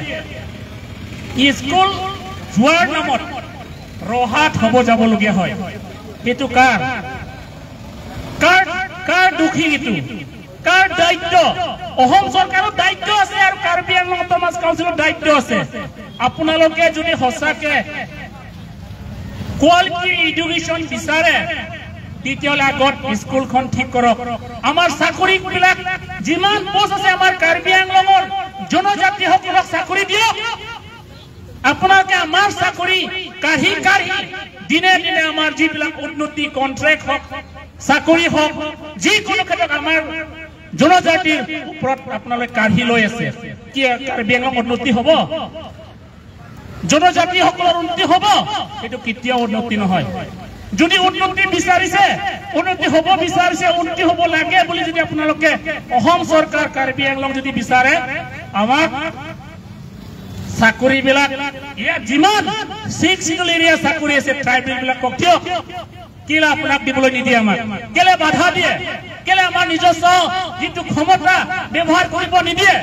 স্কুল যোৱাৰ নামত ৰহাত হ'ব যাবলগীয়া হয়। সেইটো কাৰ, কাৰ, কাৰ দুখী এইটো? কাৰ দায়িত্ব? অসম চৰকাৰৰ দায়িত্ব আছে আৰু কাৰ্বি আংলং অট'নমাছ কাউন্সিলৰ দায়িত্ব আছে। আপোনালোকে যদি সঁচাকে কোৱালিটি এডুকেশ্যন বিচাৰে, তেতিয়াহ'লে আগত স্কুলখন ঠিক কৰক। আমাৰ চাকৰিবিলাক যিমান পোষ্ট আছে, আমাৰ কাৰ্বি আংলঙৰ জনজাতিসকলক চাকৰি দিয়ক। আপোনালোকে আমাৰ চাকৰি কাঢ়ি কাঢ়ি দিনে দিনে আমাৰ যিবিলাক উন্নতি, কণ্ট্ৰেক্ট হওক, চাকৰি হওক, যিকোনো ক্ষেত্ৰত আমাৰ জনজাতিৰ ওপৰত আপোনালোকে কাঢ়ি লৈ আছে। কি কাৰ্বি আংলং উন্নতি হ'ব? জনজাতিসকলৰ উন্নতি হ'ব? সেইটো কেতিয়াও উন্নতি নহয়। যদি উন্নতি বিচাৰিছে, উন্নতি হ'ব বিচাৰিছে, উন্নতি হ'ব লাগে বুলি যদি আপোনালোকে অসম চৰকাৰ কাৰ্বি আংলং যদি বিচাৰে, আমাক চাকৰিবিলাক, ইয়াত যিমান ছিক্স শ্বিডিউল এৰিয়া চাকৰি আছে, ট্ৰাইবেল বিলাকক দিয়ক। কেলে আপোনাক দিবলৈ নিদিয়ে আমাক? কেলে বাধা দিয়ে? কেলে আমাৰ নিজস্ব যিটো ক্ষমতা ব্যৱহাৰ কৰিব নিদিয়ে?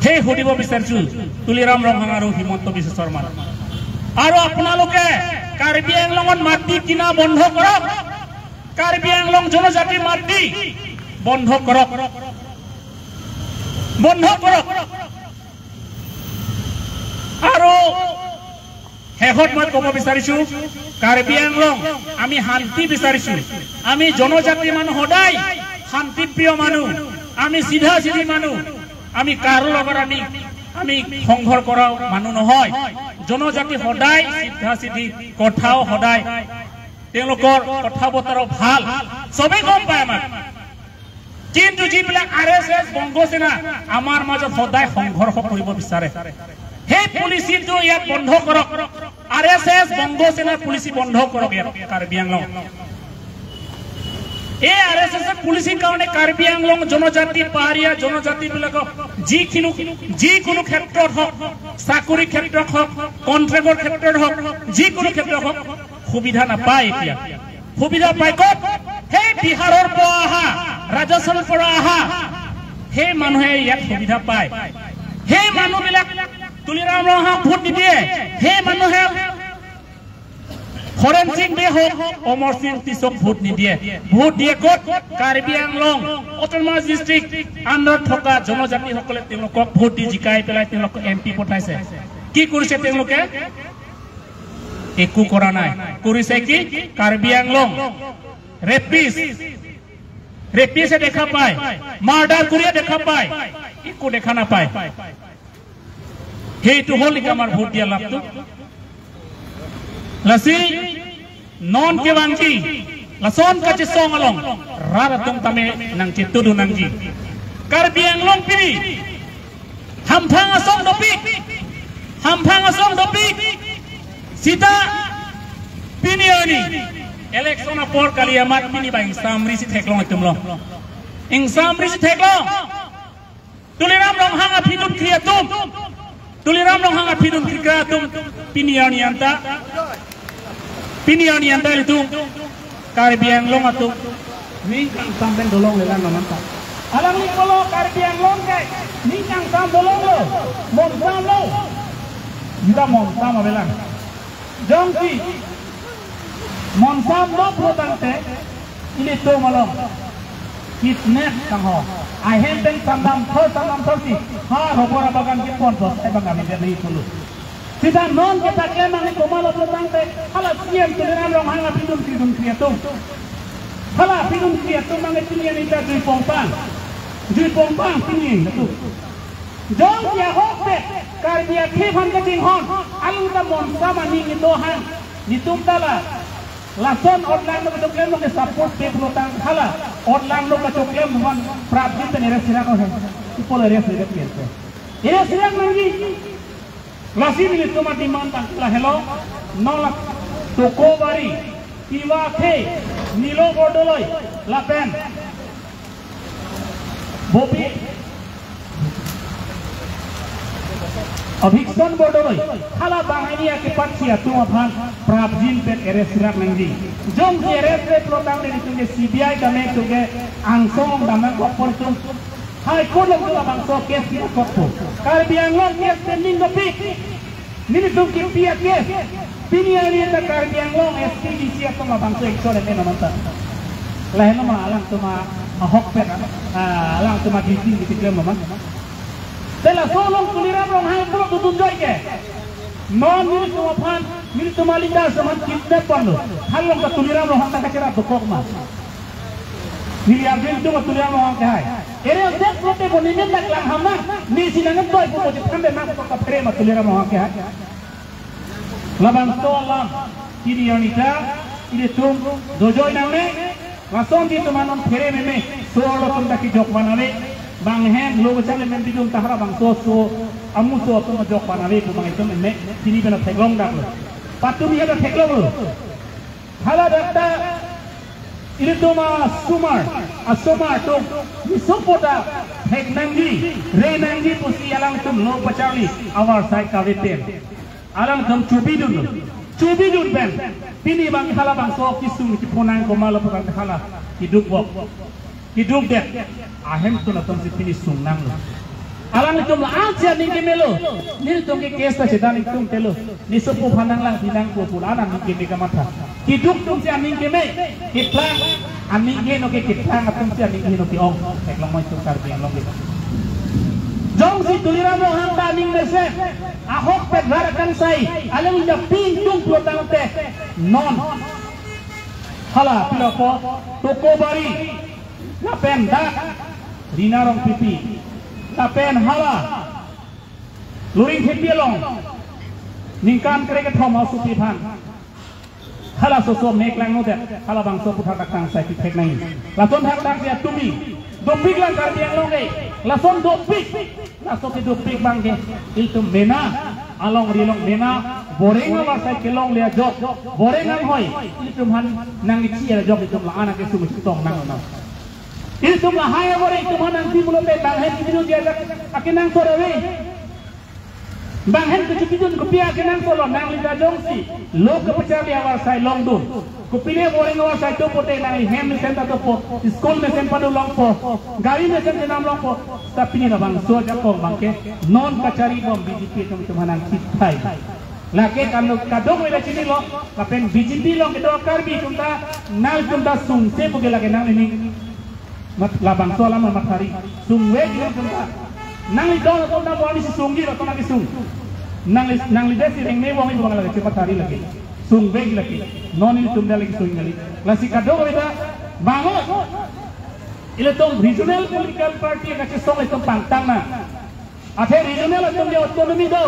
সেই সুধিব বিচাৰিছো তুলিৰাম ৰংহাং আৰু হিমন্ত বিশ্ব শৰ্মা। আৰু আপোনালোকে কাৰ্বি আংলঙত মাটি কিনা বন্ধ কৰক। কাৰ্বি আংলং জনজাতি মাটি বন্ধ কৰক, বন্ধ কৰক। আৰু শেষত মই ক'ব বিচাৰিছো, কাৰ্বি আংলং আমি শান্তি বিচাৰিছো। আমি জনজাতি মানুহ সদায় শান্তিপ্ৰিয় মানুহ, আমি চিধা চিধি মানুহ, আমি কাৰো লগত আমি, আমি সংঘৰ্ষ কৰা মানুহ নহয়। জনজাতি সদায় চিধা চিধি, কথাও সদায় তেওঁলোকৰ কথা বতৰাও ভাল, চবেই গম পায় আমাক। কিন্তু যিবিলাক আৰ এছ এছ বংগ সেনা আমাৰ মাজত সদায় সংঘৰ্ষ কৰিব বিচাৰে, সেই পলিচিটো ইয়াত বন্ধ কৰক। আৰ এছ এছ বংগ সেনাৰ পলিচি বন্ধ কৰক ইয়াত কাৰ্বি আংলং। এই আৰ এছ এছ পলিচিৰ কাৰণে কাৰ্বি আংলং জনজাতি, পাহাৰীয়া জনজাতি বিলাকক যিকোনো, যিকোনো ক্ষেত্ৰত হওক, চাকৰি ক্ষেত্ৰত হওক, কণ্ট্ৰেক্টৰ ক্ষেত্ৰত হওক, যিকোনো ক্ষেত্ৰত হওক, সুবিধা নাপায় এতিয়া। সুবিধা পায় ক'ত? সেই বিহাৰৰ পৰা অহা, ৰাজস্থানৰ পৰা অহা সেই মানুহে ইয়াত সুবিধা পায়। সেই মানুহবিলাক তুলিৰাম ৰংহাং ভোট নিদিয়ে। সেই মানুহে হৰেণ সিং বে হওক, অমৰ সিং তিছৌক ভোট নিদিয়ে। ভোট দিয়ে ক'ত? কাৰ্বি আংলং অট'নমাছ ডিষ্ট্ৰিক্ট আণ্ডাৰত থকা জনজাতিসকলে তেওঁলোকক ভোট দি জিকাই পেলাই তেওঁলোকক এম পি পঠাইছে। কি কৰিছে তেওঁলোকে? একো কৰা নাই। কৰিছে কি? কাৰ্বি আংলং ৰেপিষ্ট, ৰেপিষ্টে দেখা পায়, মাৰ্ডাৰ কৰিয়ে দেখা পায়, একো দেখা নাপায়। সেইটো হ'ল নেকি আমাৰ ভোট দিয়া লাভটো? Lasi non kevangji, lason kachesong along rat atum tame nangchetudun nangji. Karbi Anglong pini hamphang asong dopik, hamphang asong dopik. Sita pini arni election apor kali amat pini ba ingsamri si theklong itum lo. Ingsamri si theklong. Tuliram Ronghang aphi dunkri atum, Tuliram Ronghang aphi dunkri kra atum, pini arni anta, pini arni anta ilitum Karbi Anglong atum ning kangsam pen dolonglelang non anta. Alangli pulo Karbi Anglong ke ning kangsam dolonglo, monsam lo. Jita monsam avelang. Jongsi monsam lo pulo tangte, ilitum along kidnap tangho. Ahem pen sandam thor, sandam thor si ha rubber abagan kepon bos ai bang kami jadi pulo. Sita non kita kelang ni komatlo pulo tangte, hala C M Tuliram Ronghang aphi dunkri dunkri atum, hala aphi dunkri atum nang itu yang kita jui pongpang, jui pongpang pini atum. Jongsi ahokpet Karbi akhei aphan kachinghon, alangtum monsam aning ito hang, ilitum ta la lason otlang lo kachoklem lo ke support pe pulo tang hala otlang lo kachoklem aphan prapjin pen arrest sirak lo he. Ipo arrest sirak lo he. Arrest sirak nangji. Lasi nelitum ademand tang lahelo, nolak Tokobari, Tiwa akhei, Nilo Bordoloi, lapen Bobi, Abhikson Bordoloi, hala banghini akepatsi atum aphan prapjin pen arrest sirak nangji. Jongsi arrest re pulo tangte nelitum ke C B I dam nangkok, angsong dam nangkok pon itum High Court along labangso case kinangkokpo. Karbi Anglong case pending dopik. Nelitum kipi a-case. Pini arni ta Karbi Anglong S P D C atum labangso action eme non anta. Lahenlo ma alangtum ahokpet, ah, alangtum aduty kitiklemlo ma. Te laso along Tuliram Ronghang pulo dudun joi ke. Non nelitum aphan, nelitum aleader atum aphan kidnap ponlo. Halong ta Tuliram Ronghang ta kacherap dokok ma. Neli arjudun Tuliram Ronghang ke hai. Ere odet lote bo nemen dak lang ham nang, neli si nangtum doi pupo je thambe nang to kaphere ma Tuliram Ronghang ke hai. Labangso alam, pini arni ta, ilitum dojoi nangne, lason di teman non phere meme, so lo tum dak kijok van ave, bang hem lo kachale men bidun ta hala bangso so, amu so atum jok van ave, pu bang itum eme, pini bena theklong dak lo. Patumi hada theklong lo. Hala dak ta ilitum asomar, asomar atum mesopo ta thek nangji, re nangji pusi alangtum lo pacharli avarsai kave pen alangtum chobidun, chobidun pen pini abang hala bangso kesung kepho nang komatlo pu abang hala keduk vok, kedukdet ahemtun atum si pini sung nanglo. Alanglitum la-an si aning kemelo. Nelitum ke case ta chedan ingtung telo. Mesopo aphan nanglang pinang pu pu la-an aning keme kamatha. Keduk atum si aning keme. Keplang aning heno ke, keplang atum si aning heno ke-ong. Theklong mai tum Karbi Anglong ke. Jongsi Tuliram Ronghang ta aning mesen, ahokpet rat akangsai, alang ja ping tung pulo tangte, non hala pilo po, Tokobari, lapen dak Rina Rongpipi, lapen hala Luringthepi along ningkan krekethom asopi aphan halaso aso mek langnodet, hala bangso aputhak akangsai kethek nangji. Lason thakthak dia tumi dopik lang Karbi Anglong ke, lason dopik, laso kedopik abang ke ilitum mena alongri along mena boreng avarsai kelongle ajok, boreng anghoi ilitum aphan nangkechi ajok ilitum la-an akesung chetong nangnang. Ilitum lahai aboreng ilitum aphan nangpi pulote bang ahem kepidunji ajak akenangsot ave. Bang ahem kepidun kopi akenangsotlo? Nangli ta jongsi lo kepacharli avarsai longdun, kopine boreng avarsai do pute nangli hem mesen ta dopo, school mesen padun longpo, gari mesen chenam longpo. Ta pini labangso ajakong abang ke non kachari bom B J P atum atum aphan nangkithai. Lake kanu kadokave ta chinilo, lapen B J P along kedo Karbi atum ta, nangtum ta sungse pu ke lake nangli ning. Mat labangso alam mathari. Sungvek ilitum ta. Nangli don atum ta mo nangli si sungji, latum nangli sung. Nangli, nangli desi reng ne wong ibu lake mathari lake. Sungvek lake. Non ilitum ta lake sung kali. Lasi kadokave ta bangot. Ilitum regional political party kachesong ilitum pangtang nang. Athe regional atum ke autonomy do.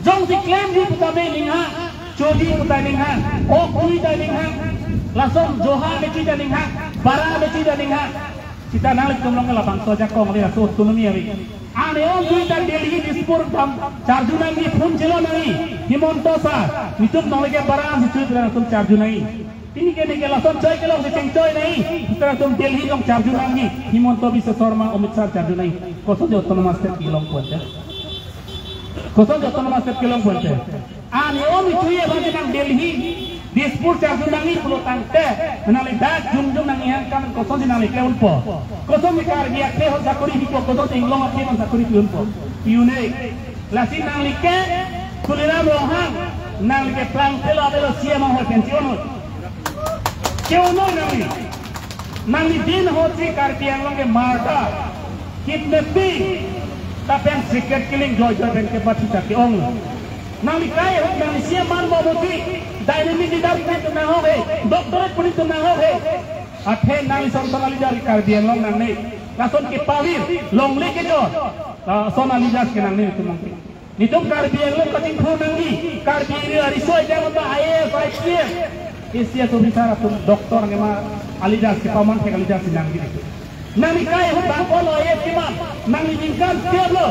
Jongsi klemji pu ta me ninghang, choji pu ta ninghang, ok jui ta ninghang, lason Johar me jui ta ninghang, Bara me jui ta ninghang. Sita nanglitum along labangso ajakong le laso autonomy ave. Ane ok jui ta Delhi, Dispur dam charju nangji, phone chelo nangji. Himanta sir, netum nongle ke Bara si jui pu latum charju nangji. Pini ke neke lason choi kelong si chengchoi nangji. Sita latum Delhi along charju nangji. Himanta Biswa Sarma, Amit Shah charju nangji. Kosonsi autonomous state kelong pu ante? Kosonsi autonomous state kelong pu ante? Ane ok me jui abang ke nang Delhi, Dispur charju nangji pulo tangte, nangli dak jum jum nangji hang kam kosonsi nangli ke unpo? Kosonsi Karbi akhei ahut sakori pipo, kosonsi Inglong akhei ahut sakori pi unpo? Pi un-e. Lasi nangli ke Tuliram Ronghang, nangli ke plang pelo avelo C M ahoi pen che-un-oi. Che-un-oi nangli. Nangli din ahut si Karbi Anglong ke murder, kidnapping, lapen secret killing joi joi pen kepathi ta ke-ong. Nangli kai ahut nangli C M man mo moti, dynamic leader pu netum nanghok he, doctorate pu netum nanghok he. Athe nangli son son aleader Karbi Anglong nangne. Lason kepavir, longle kejor, lason aleaders ke nangne netum nangke. Netum Karbi Anglong kachingthur nangji, Karbi area riso ejang anta I A S, I P S, A C S officer atum, doctor nangma aleaders kepaman thek aleaders nangji. Nangli kai ahut bang ko lo I A S keman, nangli ningkan tiap lo.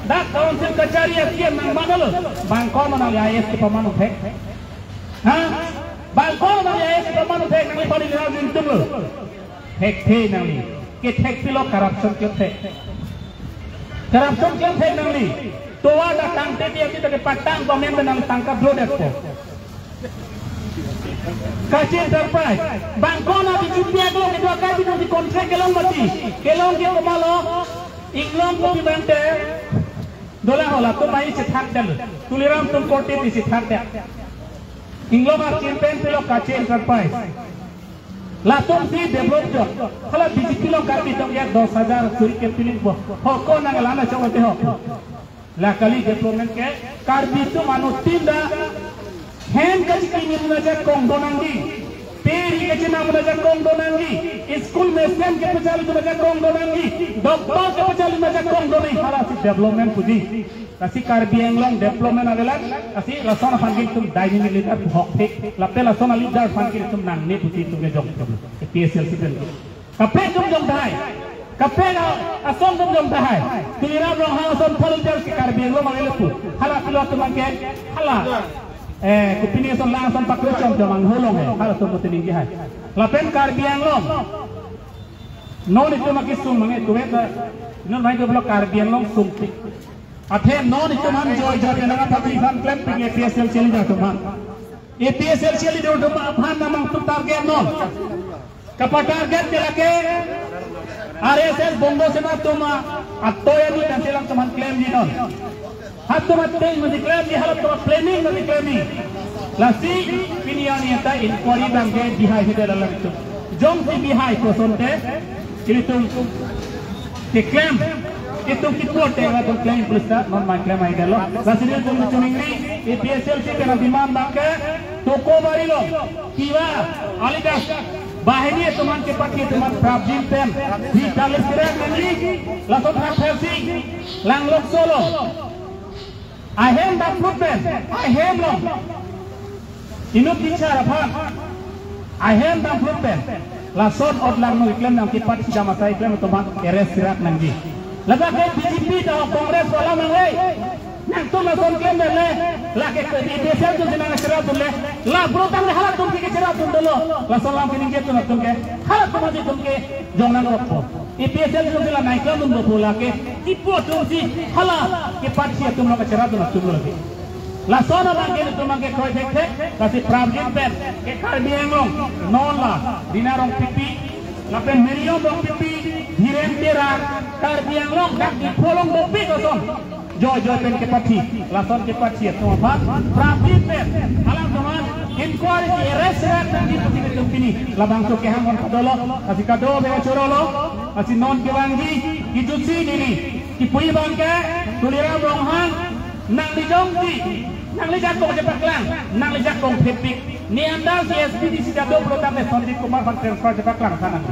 Dak council kachari a-C M nangman lo. Bang ko lo nangli I A S kepaman thek? Ha? Bang ko lo nangli I A S kepaman thek, nangliphan ilitum lo. Thekthe nangli. Kethek pilo corruption kethek. Corruption kethek nangli. Tovar dak tangte dia kita ke patang pamen nangli tangka drodetpo. Kache Enterprise. Bang ko lo B J P along kedo akai bidung di contract kelong mati. Kelong ke komatlo? Inglong kopi bangte. Dolang halatum mai chethak del. Tuliram atum korte di chethak del. Inglong a-campaign pilo Kache Enterprise. Latum si develop jok. Hala B J P along Karbi atum ya dos hajar suri ke piling po. Ho ko nang lana chong te ho. La kali development ke Karbi atum anuttin ta hem kachekimi ajakong do nangji. Pe ri kachenam ajakong do nangji. School mesen kepacharli ajakong do nangji. Doctor kepacharli ajakong do nangji. Hala si development puji. Lasi Karbi Anglong development avelang, lasi lason aphan ke itum dynamic leader pu hokpik, lapen lason aleader aphan ke itum nangne pusi itum ke jong itum. A P H L C pen. Kaprek atum jong tahai. Kaprek a-, asong atum jong tahai. Tuliram Ronghang ason phal leader ke Karbi Anglong avelo pu. Hala pilo atum ke, hala. Eh, kopine ason lang ason pakrochom chom ang holong he. Halatum puti ningje hai. Lapen Karbi Anglong. Non itum akesung mangke tuwe ta. Non mai doblo Karbi Anglong sungpik. Athe non itum aphan joy joy nang aphan isan klem pik APHLC leader atum aphan. APHLC leader atum aphan namang tu target non. Kapatarget ke lake RSS Bongo Sena atum atoya ni dan selang teman klemji non. Hatum ateng mesti klemji, halatum planning mesti klemji. Lasi pini arni ta inquiry abang ke bihai hede dalam itu. Jongsi bihai kosonte, ilitum keklem, itum kipote atum klem plus ta non mai klem ai dalo. Lasi ilitum chuningri, APHLC pen ademand abang ke toko bari lo. Kiwa, alidas, banghini atum aphan kepathi atum aphan prapjin pen, hi kalis kiran nangji, lason hak phersi, lang lok solo. Ahem dam fruit pen, ahem long. Inut bichar aphan, ahem dam fruit pen. Lason ot lang no iklem nang kepathi dam asai iklem atum aphan arrest rak nangji. Ladak ke BJP ta Congress wala nang le. Nangtum lason klemle, lake ke di desa tu senang cherap dunle, la bro tang halatum ke cherap dun dolo, lason lam keningje atum atum ke, halatum aji atum ke, jong nang rokpo. APHLC atum la nai klam dun dopo lake, ipo atum si, hala, kepathi atum lo cherap dun atum lo lake. Lason abang ke atum abang ke kroi thekthek, lasi prapjin pen, ke Karbi Anglong, non la, Rina Rongpipi, lapen Miriam Rongpipi, Dhiren Terang, Karbi Anglong, dak Diphu along dopik ason. Joy joy pen kepathi, lason kepathi atum aphan, prapjin pen, alam teman, inquiry arrest rak nangji pusi itum pini, labangso kehang on kadolo, lasi kado be chorolo, lasi non kevangji, kijutsi neli, kipui abang ke, Tuliram Ronghang, nangli jongsi, nangli jakong chepaklang, nangli jakong thepik, ne anda si SPDC jado pulo tangte Sanjit Kumar abang transfer chepaklang sana.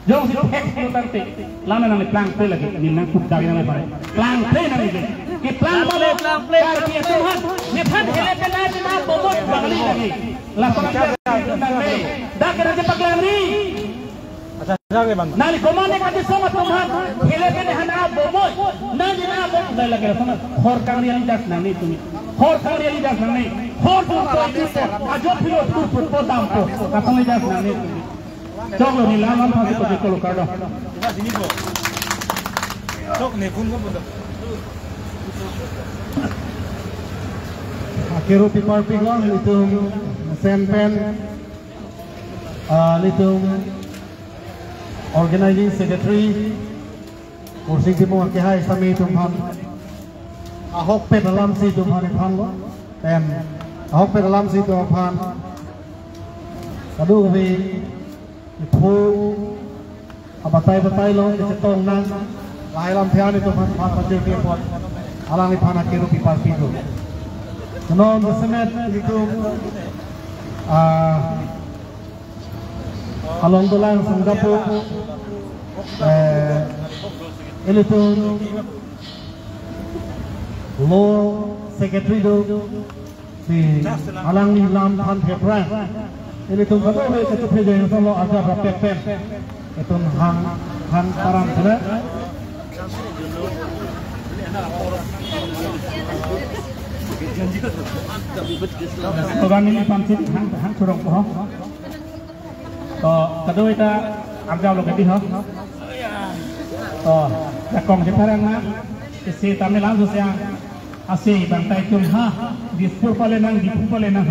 Jongsi thek pulo tangte, lana nangli plangple lagi, ne nang pudari nangli pare. Plangple nangli. Keplang pale, plangple. Karbi atum aphan, nephan hele pen na pen na bomot bangli lagi. Lason nangli, dak kena chepaklangri. Nangli komane kati soma atum aphan, hele pen hana bomot, nangli na bomot, dai lagi lason, hor kangri alidas nangli tumi. Hor kangri alidas nangli, hor tu tu tu, ajo philo tu tu tu dampo, katong alidas nangli tumi. Choklo ne lam lam pasi pasi kolo kardom. Chok ne phone ko bondo. Akiru pipar pikon, ilitum sen pen, ah, ilitum organizing secretary, Kursing Timung akehai sami atum aphan. Ahokpet alamsi atum aphan iphan lo. Pen ahokpet alamsi atum aphan. Kadu kami iphu abatai batai lo kechetong nang. Lahai lamthe an atum aphan phan pajir pi apot. Alangliphan akiru pipar pido. Non jasemet ilitum, ah, along dolang sanggapo, eh, ilitum law secretary do, si alangli lam than theprang. Ilitum kado le ketu phe jeng solo aja rapet pen. Itum hang, hang param sila. Program ini pansit hang, hang surong po. To, kado ita arjap lo kedi ho. To, jakong si parang na, isi Tamil langsung siang, asi bangtai tum ha, Dispur pale nang, Diphu pale nang.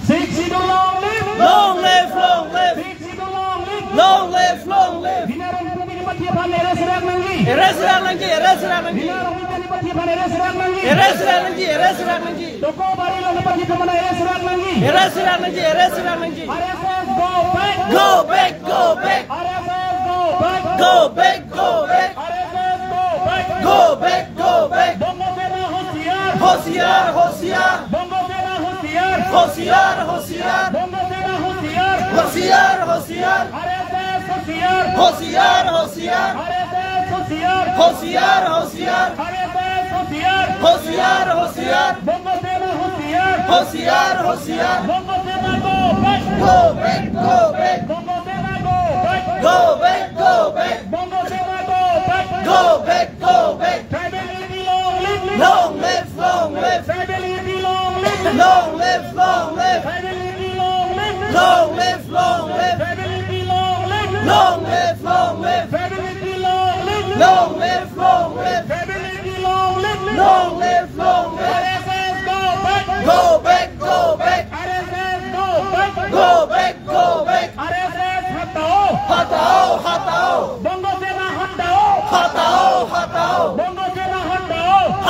Sixth Schedule long live! Long live, long live! Sixth Schedule long live! Long live, long live! Rina Rongpipi kepathi aphan arrest rak nangji. Arrest rak nangji, arrest rak nangji. Rina Rongpipi kepathi aphan arrest rak nangji. Arrest rak nangji, arrest rak nangji. Toko bari long kepathi aphan arrest rak nangji. Arrest rak nangji, arrest rak nangji. RSS go back. Go back, go back. RSS go back. Go back, go back. RSS go back. Go back, go back. Bongo Sena hoshiar. Hoshiar, hoshiar. Bongo Sena hoshiar. Hoshiar, hoshiar. Bongo Sena hoshiar. Hoshiar, hoshiar. RSS hoshiar. Hoshiar, hoshiar. RSS hoshiar. Hoshiar, hoshiar. RSS hoshiar. Hoshiar, hoshiar. Bongo Sena hoshiar. Hoshiar, hoshiar. Bongo Sena go back. Go back, go back. Bongo Sena go back. Go back, go back. Bongo Sena go back. Go back, go back. Tribal unity long live. Long live, long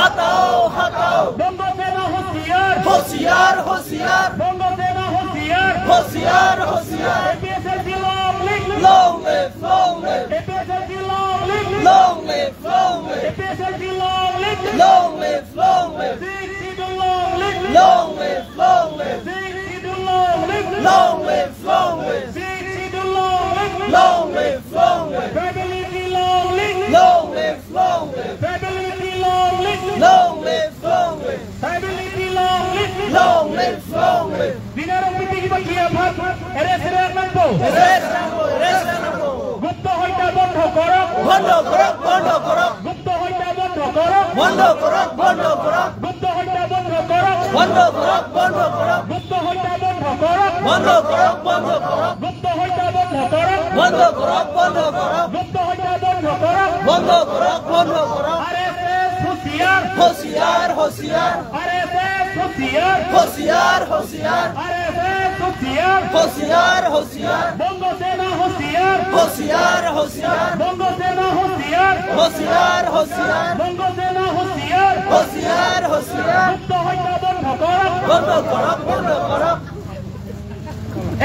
हटाओ, हटाओ। Bongo Sena होशियार। होशियार, होशियार। Bongo Sena होशियार। होशियार, होशियार। APHLC long live। Long live, long live। APHLC long live। Long live, long live। APHLC long live। Long live, long live। Sixth Schedule long live। Long live, long live। Sixth Schedule long live। Long live, long live. Sixth Schedule long live. Long live, long live. Tribal unity long live. Long live, long live. Tribal unity long live. Long live, long live. Tribal unity long live. Long live, long live. Dina rong piti kiba kiya phan arrest nangpo. Arrest nangpo, arrest nangpo. গুপ্ত হত্যা বন্ধ করক। বন্ধ করক, বন্ধ করক। গুপ্ত হত্যা বন্ধ করক। বন্ধ করক, বন্ধ করক। গুপ্ত হত্যা বন্ধ করক। বন্ধ করক, বন্ধ করক। গুপ্ত হত্যা বন্ধ করক। বন্ধ করক, বন্ধ করক। গুপ্ত হত্যা বন্ধ করক। বন্ধ করক, বন্ধ করক। গুপ্ত হত্যা বন্ধ করক। বন্ধ করক, বন্ধ করক। আরএসএস হুঁশিয়ার। হুঁশিয়ার, হুঁশিয়ার। আরএসএস হুঁশিয়ার। হুঁশিয়ার, হুঁশিয়ার। আরএসএস হুঁশিয়ার। হুঁশিয়ার, হুঁশিয়ার। বঙ্গ সেনা হুঁশিয়ার। হুঁশিয়ার, হুঁশিয়ার। বঙ্গ সেনা হুঁশিয়ার। হুঁশিয়ার, হুঁশিয়ার। বঙ্গ সেনা হুঁশিয়ার। হুঁশিয়ার, হুঁশিয়ার। গুপ্ত হত্যা বন্ধ করো। বন্ধ করো, বন্ধ করো।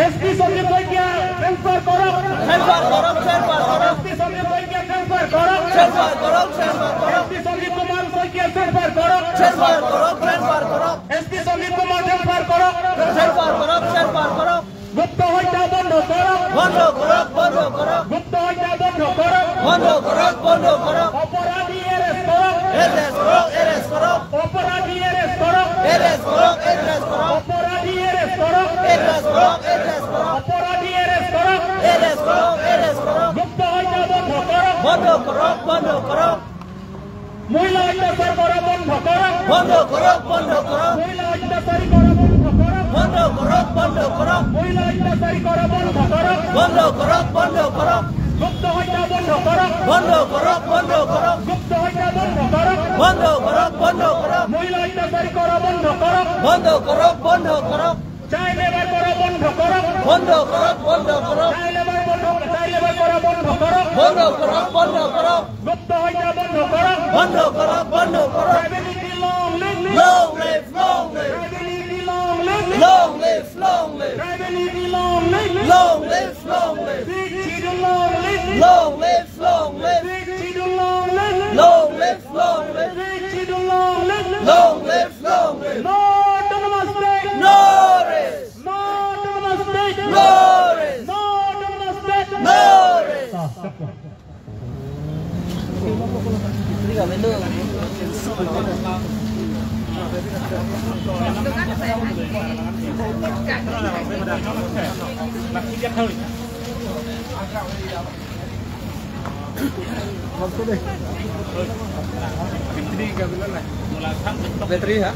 এসপি সঞ্জীব শইকীয়া ট্ৰেন্সফাৰ কৰক। ট্ৰেন্সফাৰ কৰক, ট্ৰেন্সফাৰ কৰক। এসপি সঞ্জীব শইকীয়া ট্ৰেন্সফাৰ কৰক। ট্ৰেন্সফাৰ কৰক, ট্ৰেন্সফাৰ কৰক। এসপি সঞ্জীৱ কুমাৰ শইকীয়া ট্ৰেন্সফাৰ কৰক। ট্ৰেন্সফাৰ কৰক, ট্ৰেন্সফাৰ কৰক। এসপি সঞ্জীৱ কুমাৰ ট্ৰেন্সফাৰ কৰক। ট্ৰেন্সফাৰ কৰক, ট্ৰেন্সফাৰ কৰক। গুপ্ত হত্যা বন্ধ কৰক। বন্ধ কৰক, বন্ধ কৰক। গুপ্ত হত্যা বন্ধ কৰক। বন্ধ কৰক, বন্ধ কৰক। অপৰাধী এৰেষ্ট কৰক। এৰেষ্ট কৰক, এৰেষ্ট কৰক। অপৰাধী এৰেষ্ট কৰক। এৰেষ্ট কৰক, এৰেষ্ট কৰক। অপৰাধী এৰেষ্ট কৰক। এৰেষ্ট কৰক, এৰেষ্ট কৰক। অপৰাধী এৰেষ্ট কৰক। এৰেষ্ট কৰক, এৰেষ্ট কৰক। গুপ্ত হত্যা বন্ধ কৰক। বন্ধ কৰক, বন্ধ কৰক। মহিলা অত্যাচাৰ কৰা বন্ধ কৰক। বন্ধ কৰক, বন্ধ কৰক। মহিলা অত্যাচাৰী কৰা বন্ধ কৰক। বন্ধ কৰক, বন্ধ কৰক। মহিলা অত্যাচাৰী কৰা বন্ধ কৰক। বন্ধ কৰক, বন্ধ কৰক। গুপ্ত হত্যা বন্ধ কৰক। বন্ধ কৰক, বন্ধ কৰক। গুপ্ত হত্যা বন্ধ কৰক। বন্ধ কৰক, বন্ধ কৰক। মহিলা অত্যাচাৰী কৰা বন্ধ কৰক। বন্ধ কৰক, বন্ধ কৰক। চাইল্ড লেবাৰ কৰা বন্ধ কৰক। বন্ধ কৰক, বন্ধ কৰক। চাইল্ড লেবাৰ বন্ধ, চাইল্ড লেবাৰ কৰা বন্ধ কৰক। বন্ধ কৰক, বন্ধ কৰক। গুপ্ত হত্যা বন্ধ কৰক। বন্ধ কৰক, বন্ধ কৰক। Tribal unity long live। Long live, long live। Tribal unity long live। Long live, long live। Tribal unity long live। Long live, long live। Sixth Schedule long live। Long live, long live। Sixth Schedule long live। Long live, long live। Sixth Schedule long live। Long live, long live। No autonomous state। No rest। No autonomous state। No rest। No autonomous state। No rest। Battery ha?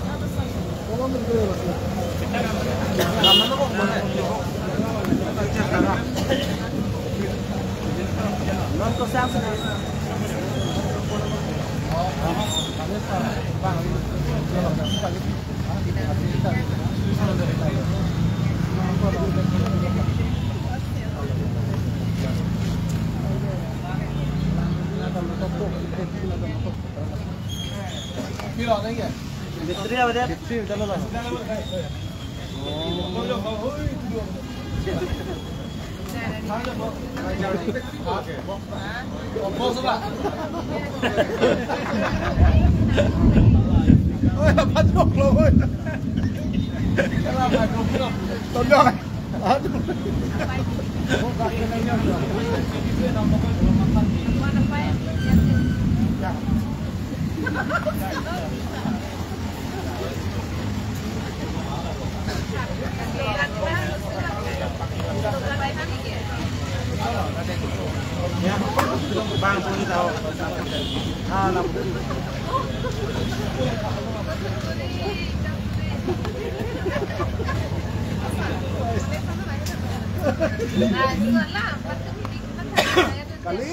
Kali?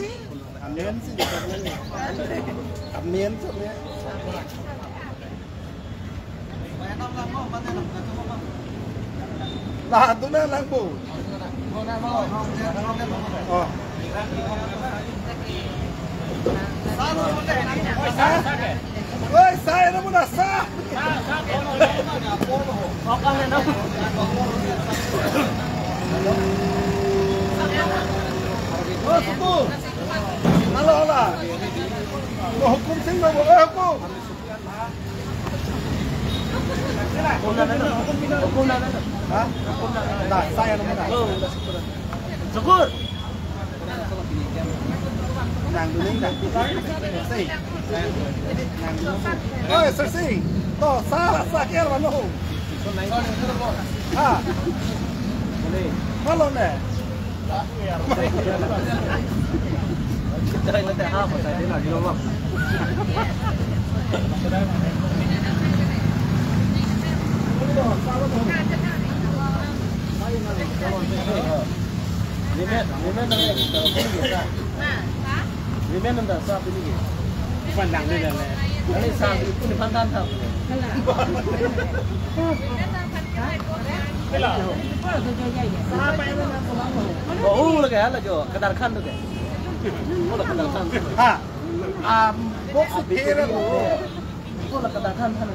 Amen sih, amen. Amen sih, amen. Nah, itu na lang po. Oh. Oi, sa Ano mo na sa? Oh, Suku. Hala, hala. Oh, Hukum Sing Babu, eh, Hukum. Hukum na, hukum na. Ha? Na, saya naman na. Sukur. Nang dun, nang dun. Say. Nang dun. Oi, Sir Singh. To, sa, sa, kaya naman ho. Ha. Malo na. Women, women ang nag-, women ang nasa pinigil. Pandang din lang eh. Ano yung sabi ko ni pandan tau. Hello. Oh, lagi hala jo, kadar khan to ke. Oh, kadar khan. Ha. Um, box of hair. Oh, kadar khan, khan.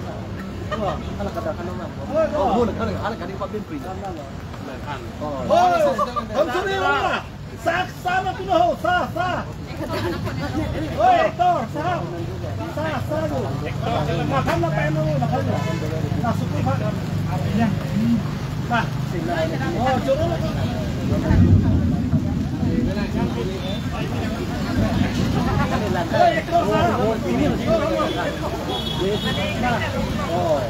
Oh, hala kadar khan na. Oh, hala, hala, hala kadi pa pinpin. Oh, oh, oh, sorry, wala. Sa, sa na pino ho, sa, sa. Oi, actor, sa. Sa, sa lo. Makan na pen lo, makan lo. Na suku pa. Ya. Pa. Oh, choro lo. Oi, actor, sa. Oh.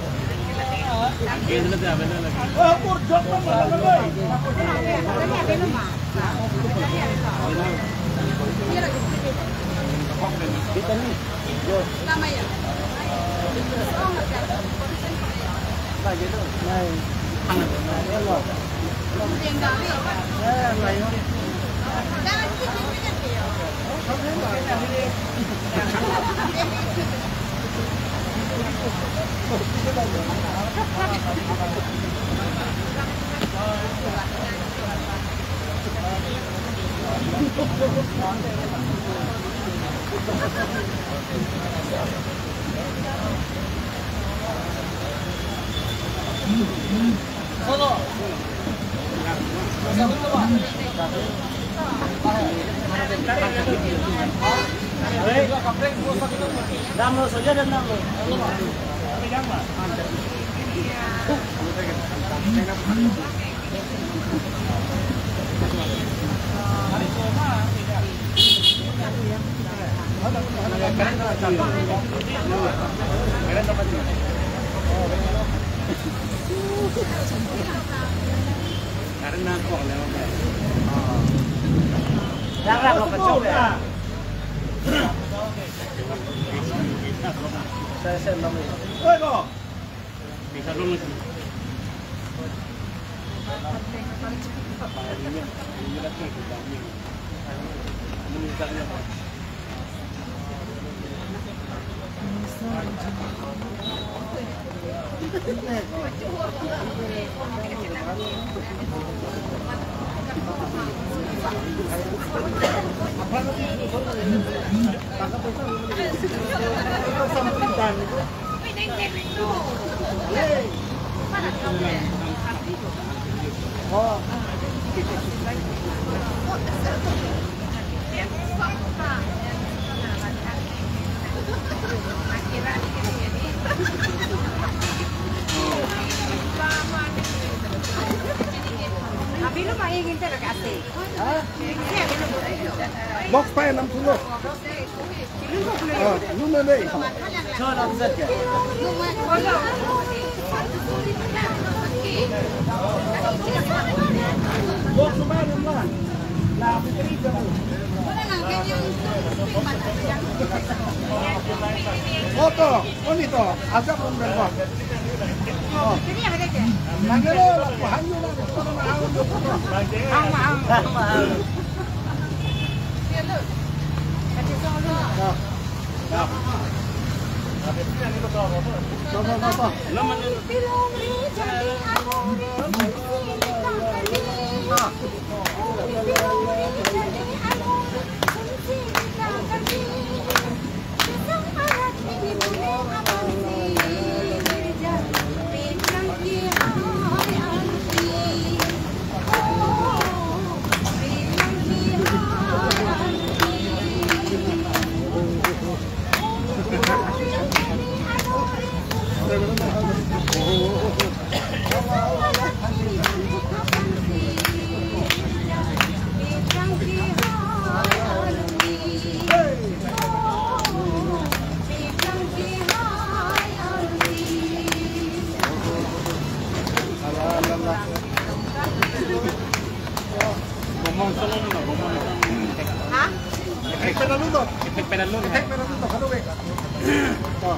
Box pa enam puluh. Ah, lu na dei. Box pa enam puluh. Oh, to, oh, ni to, ajak pun berapa? Oh. Nangkelo, lapu hangyo na. Ang, ang. To. To, to, to, to. Ha? Epek pen alun to. Epek pen alun. Epek pen alun to. Kado ke? To.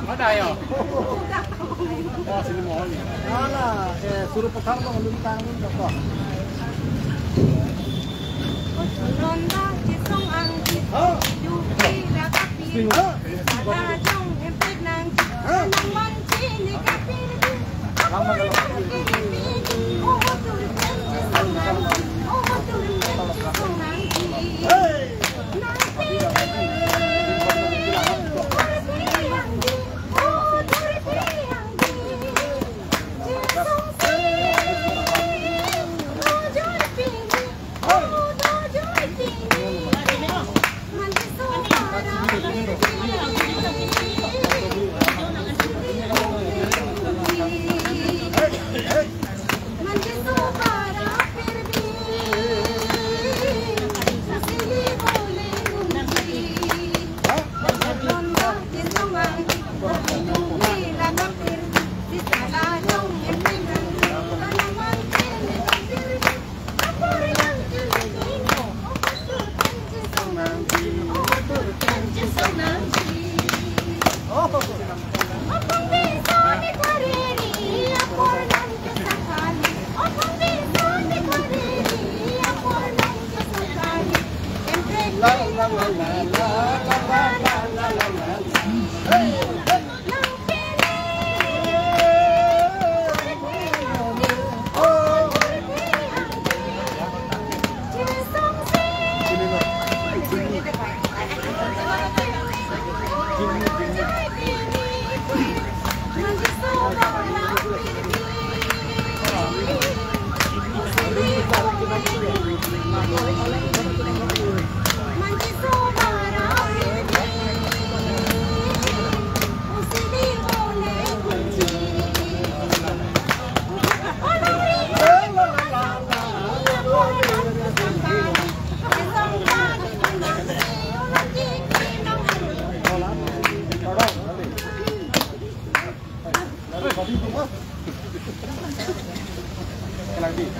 Mana ya? Oh, sini mohon ya. Ala, eh, suruh putar dong, lu tangan dong. Nonda kisong angki, duki la kapi, sala jong hempet nangki, nang manchi ni kapi.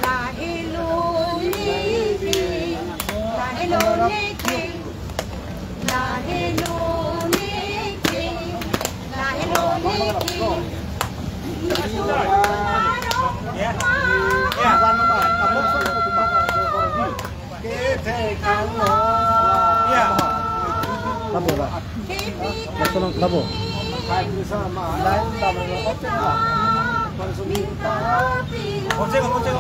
Lahelo neke, lahelo neke, lahelo neke, lahelo neke. Itu baru Labo, la. Langsung labo. Konsep, konsep.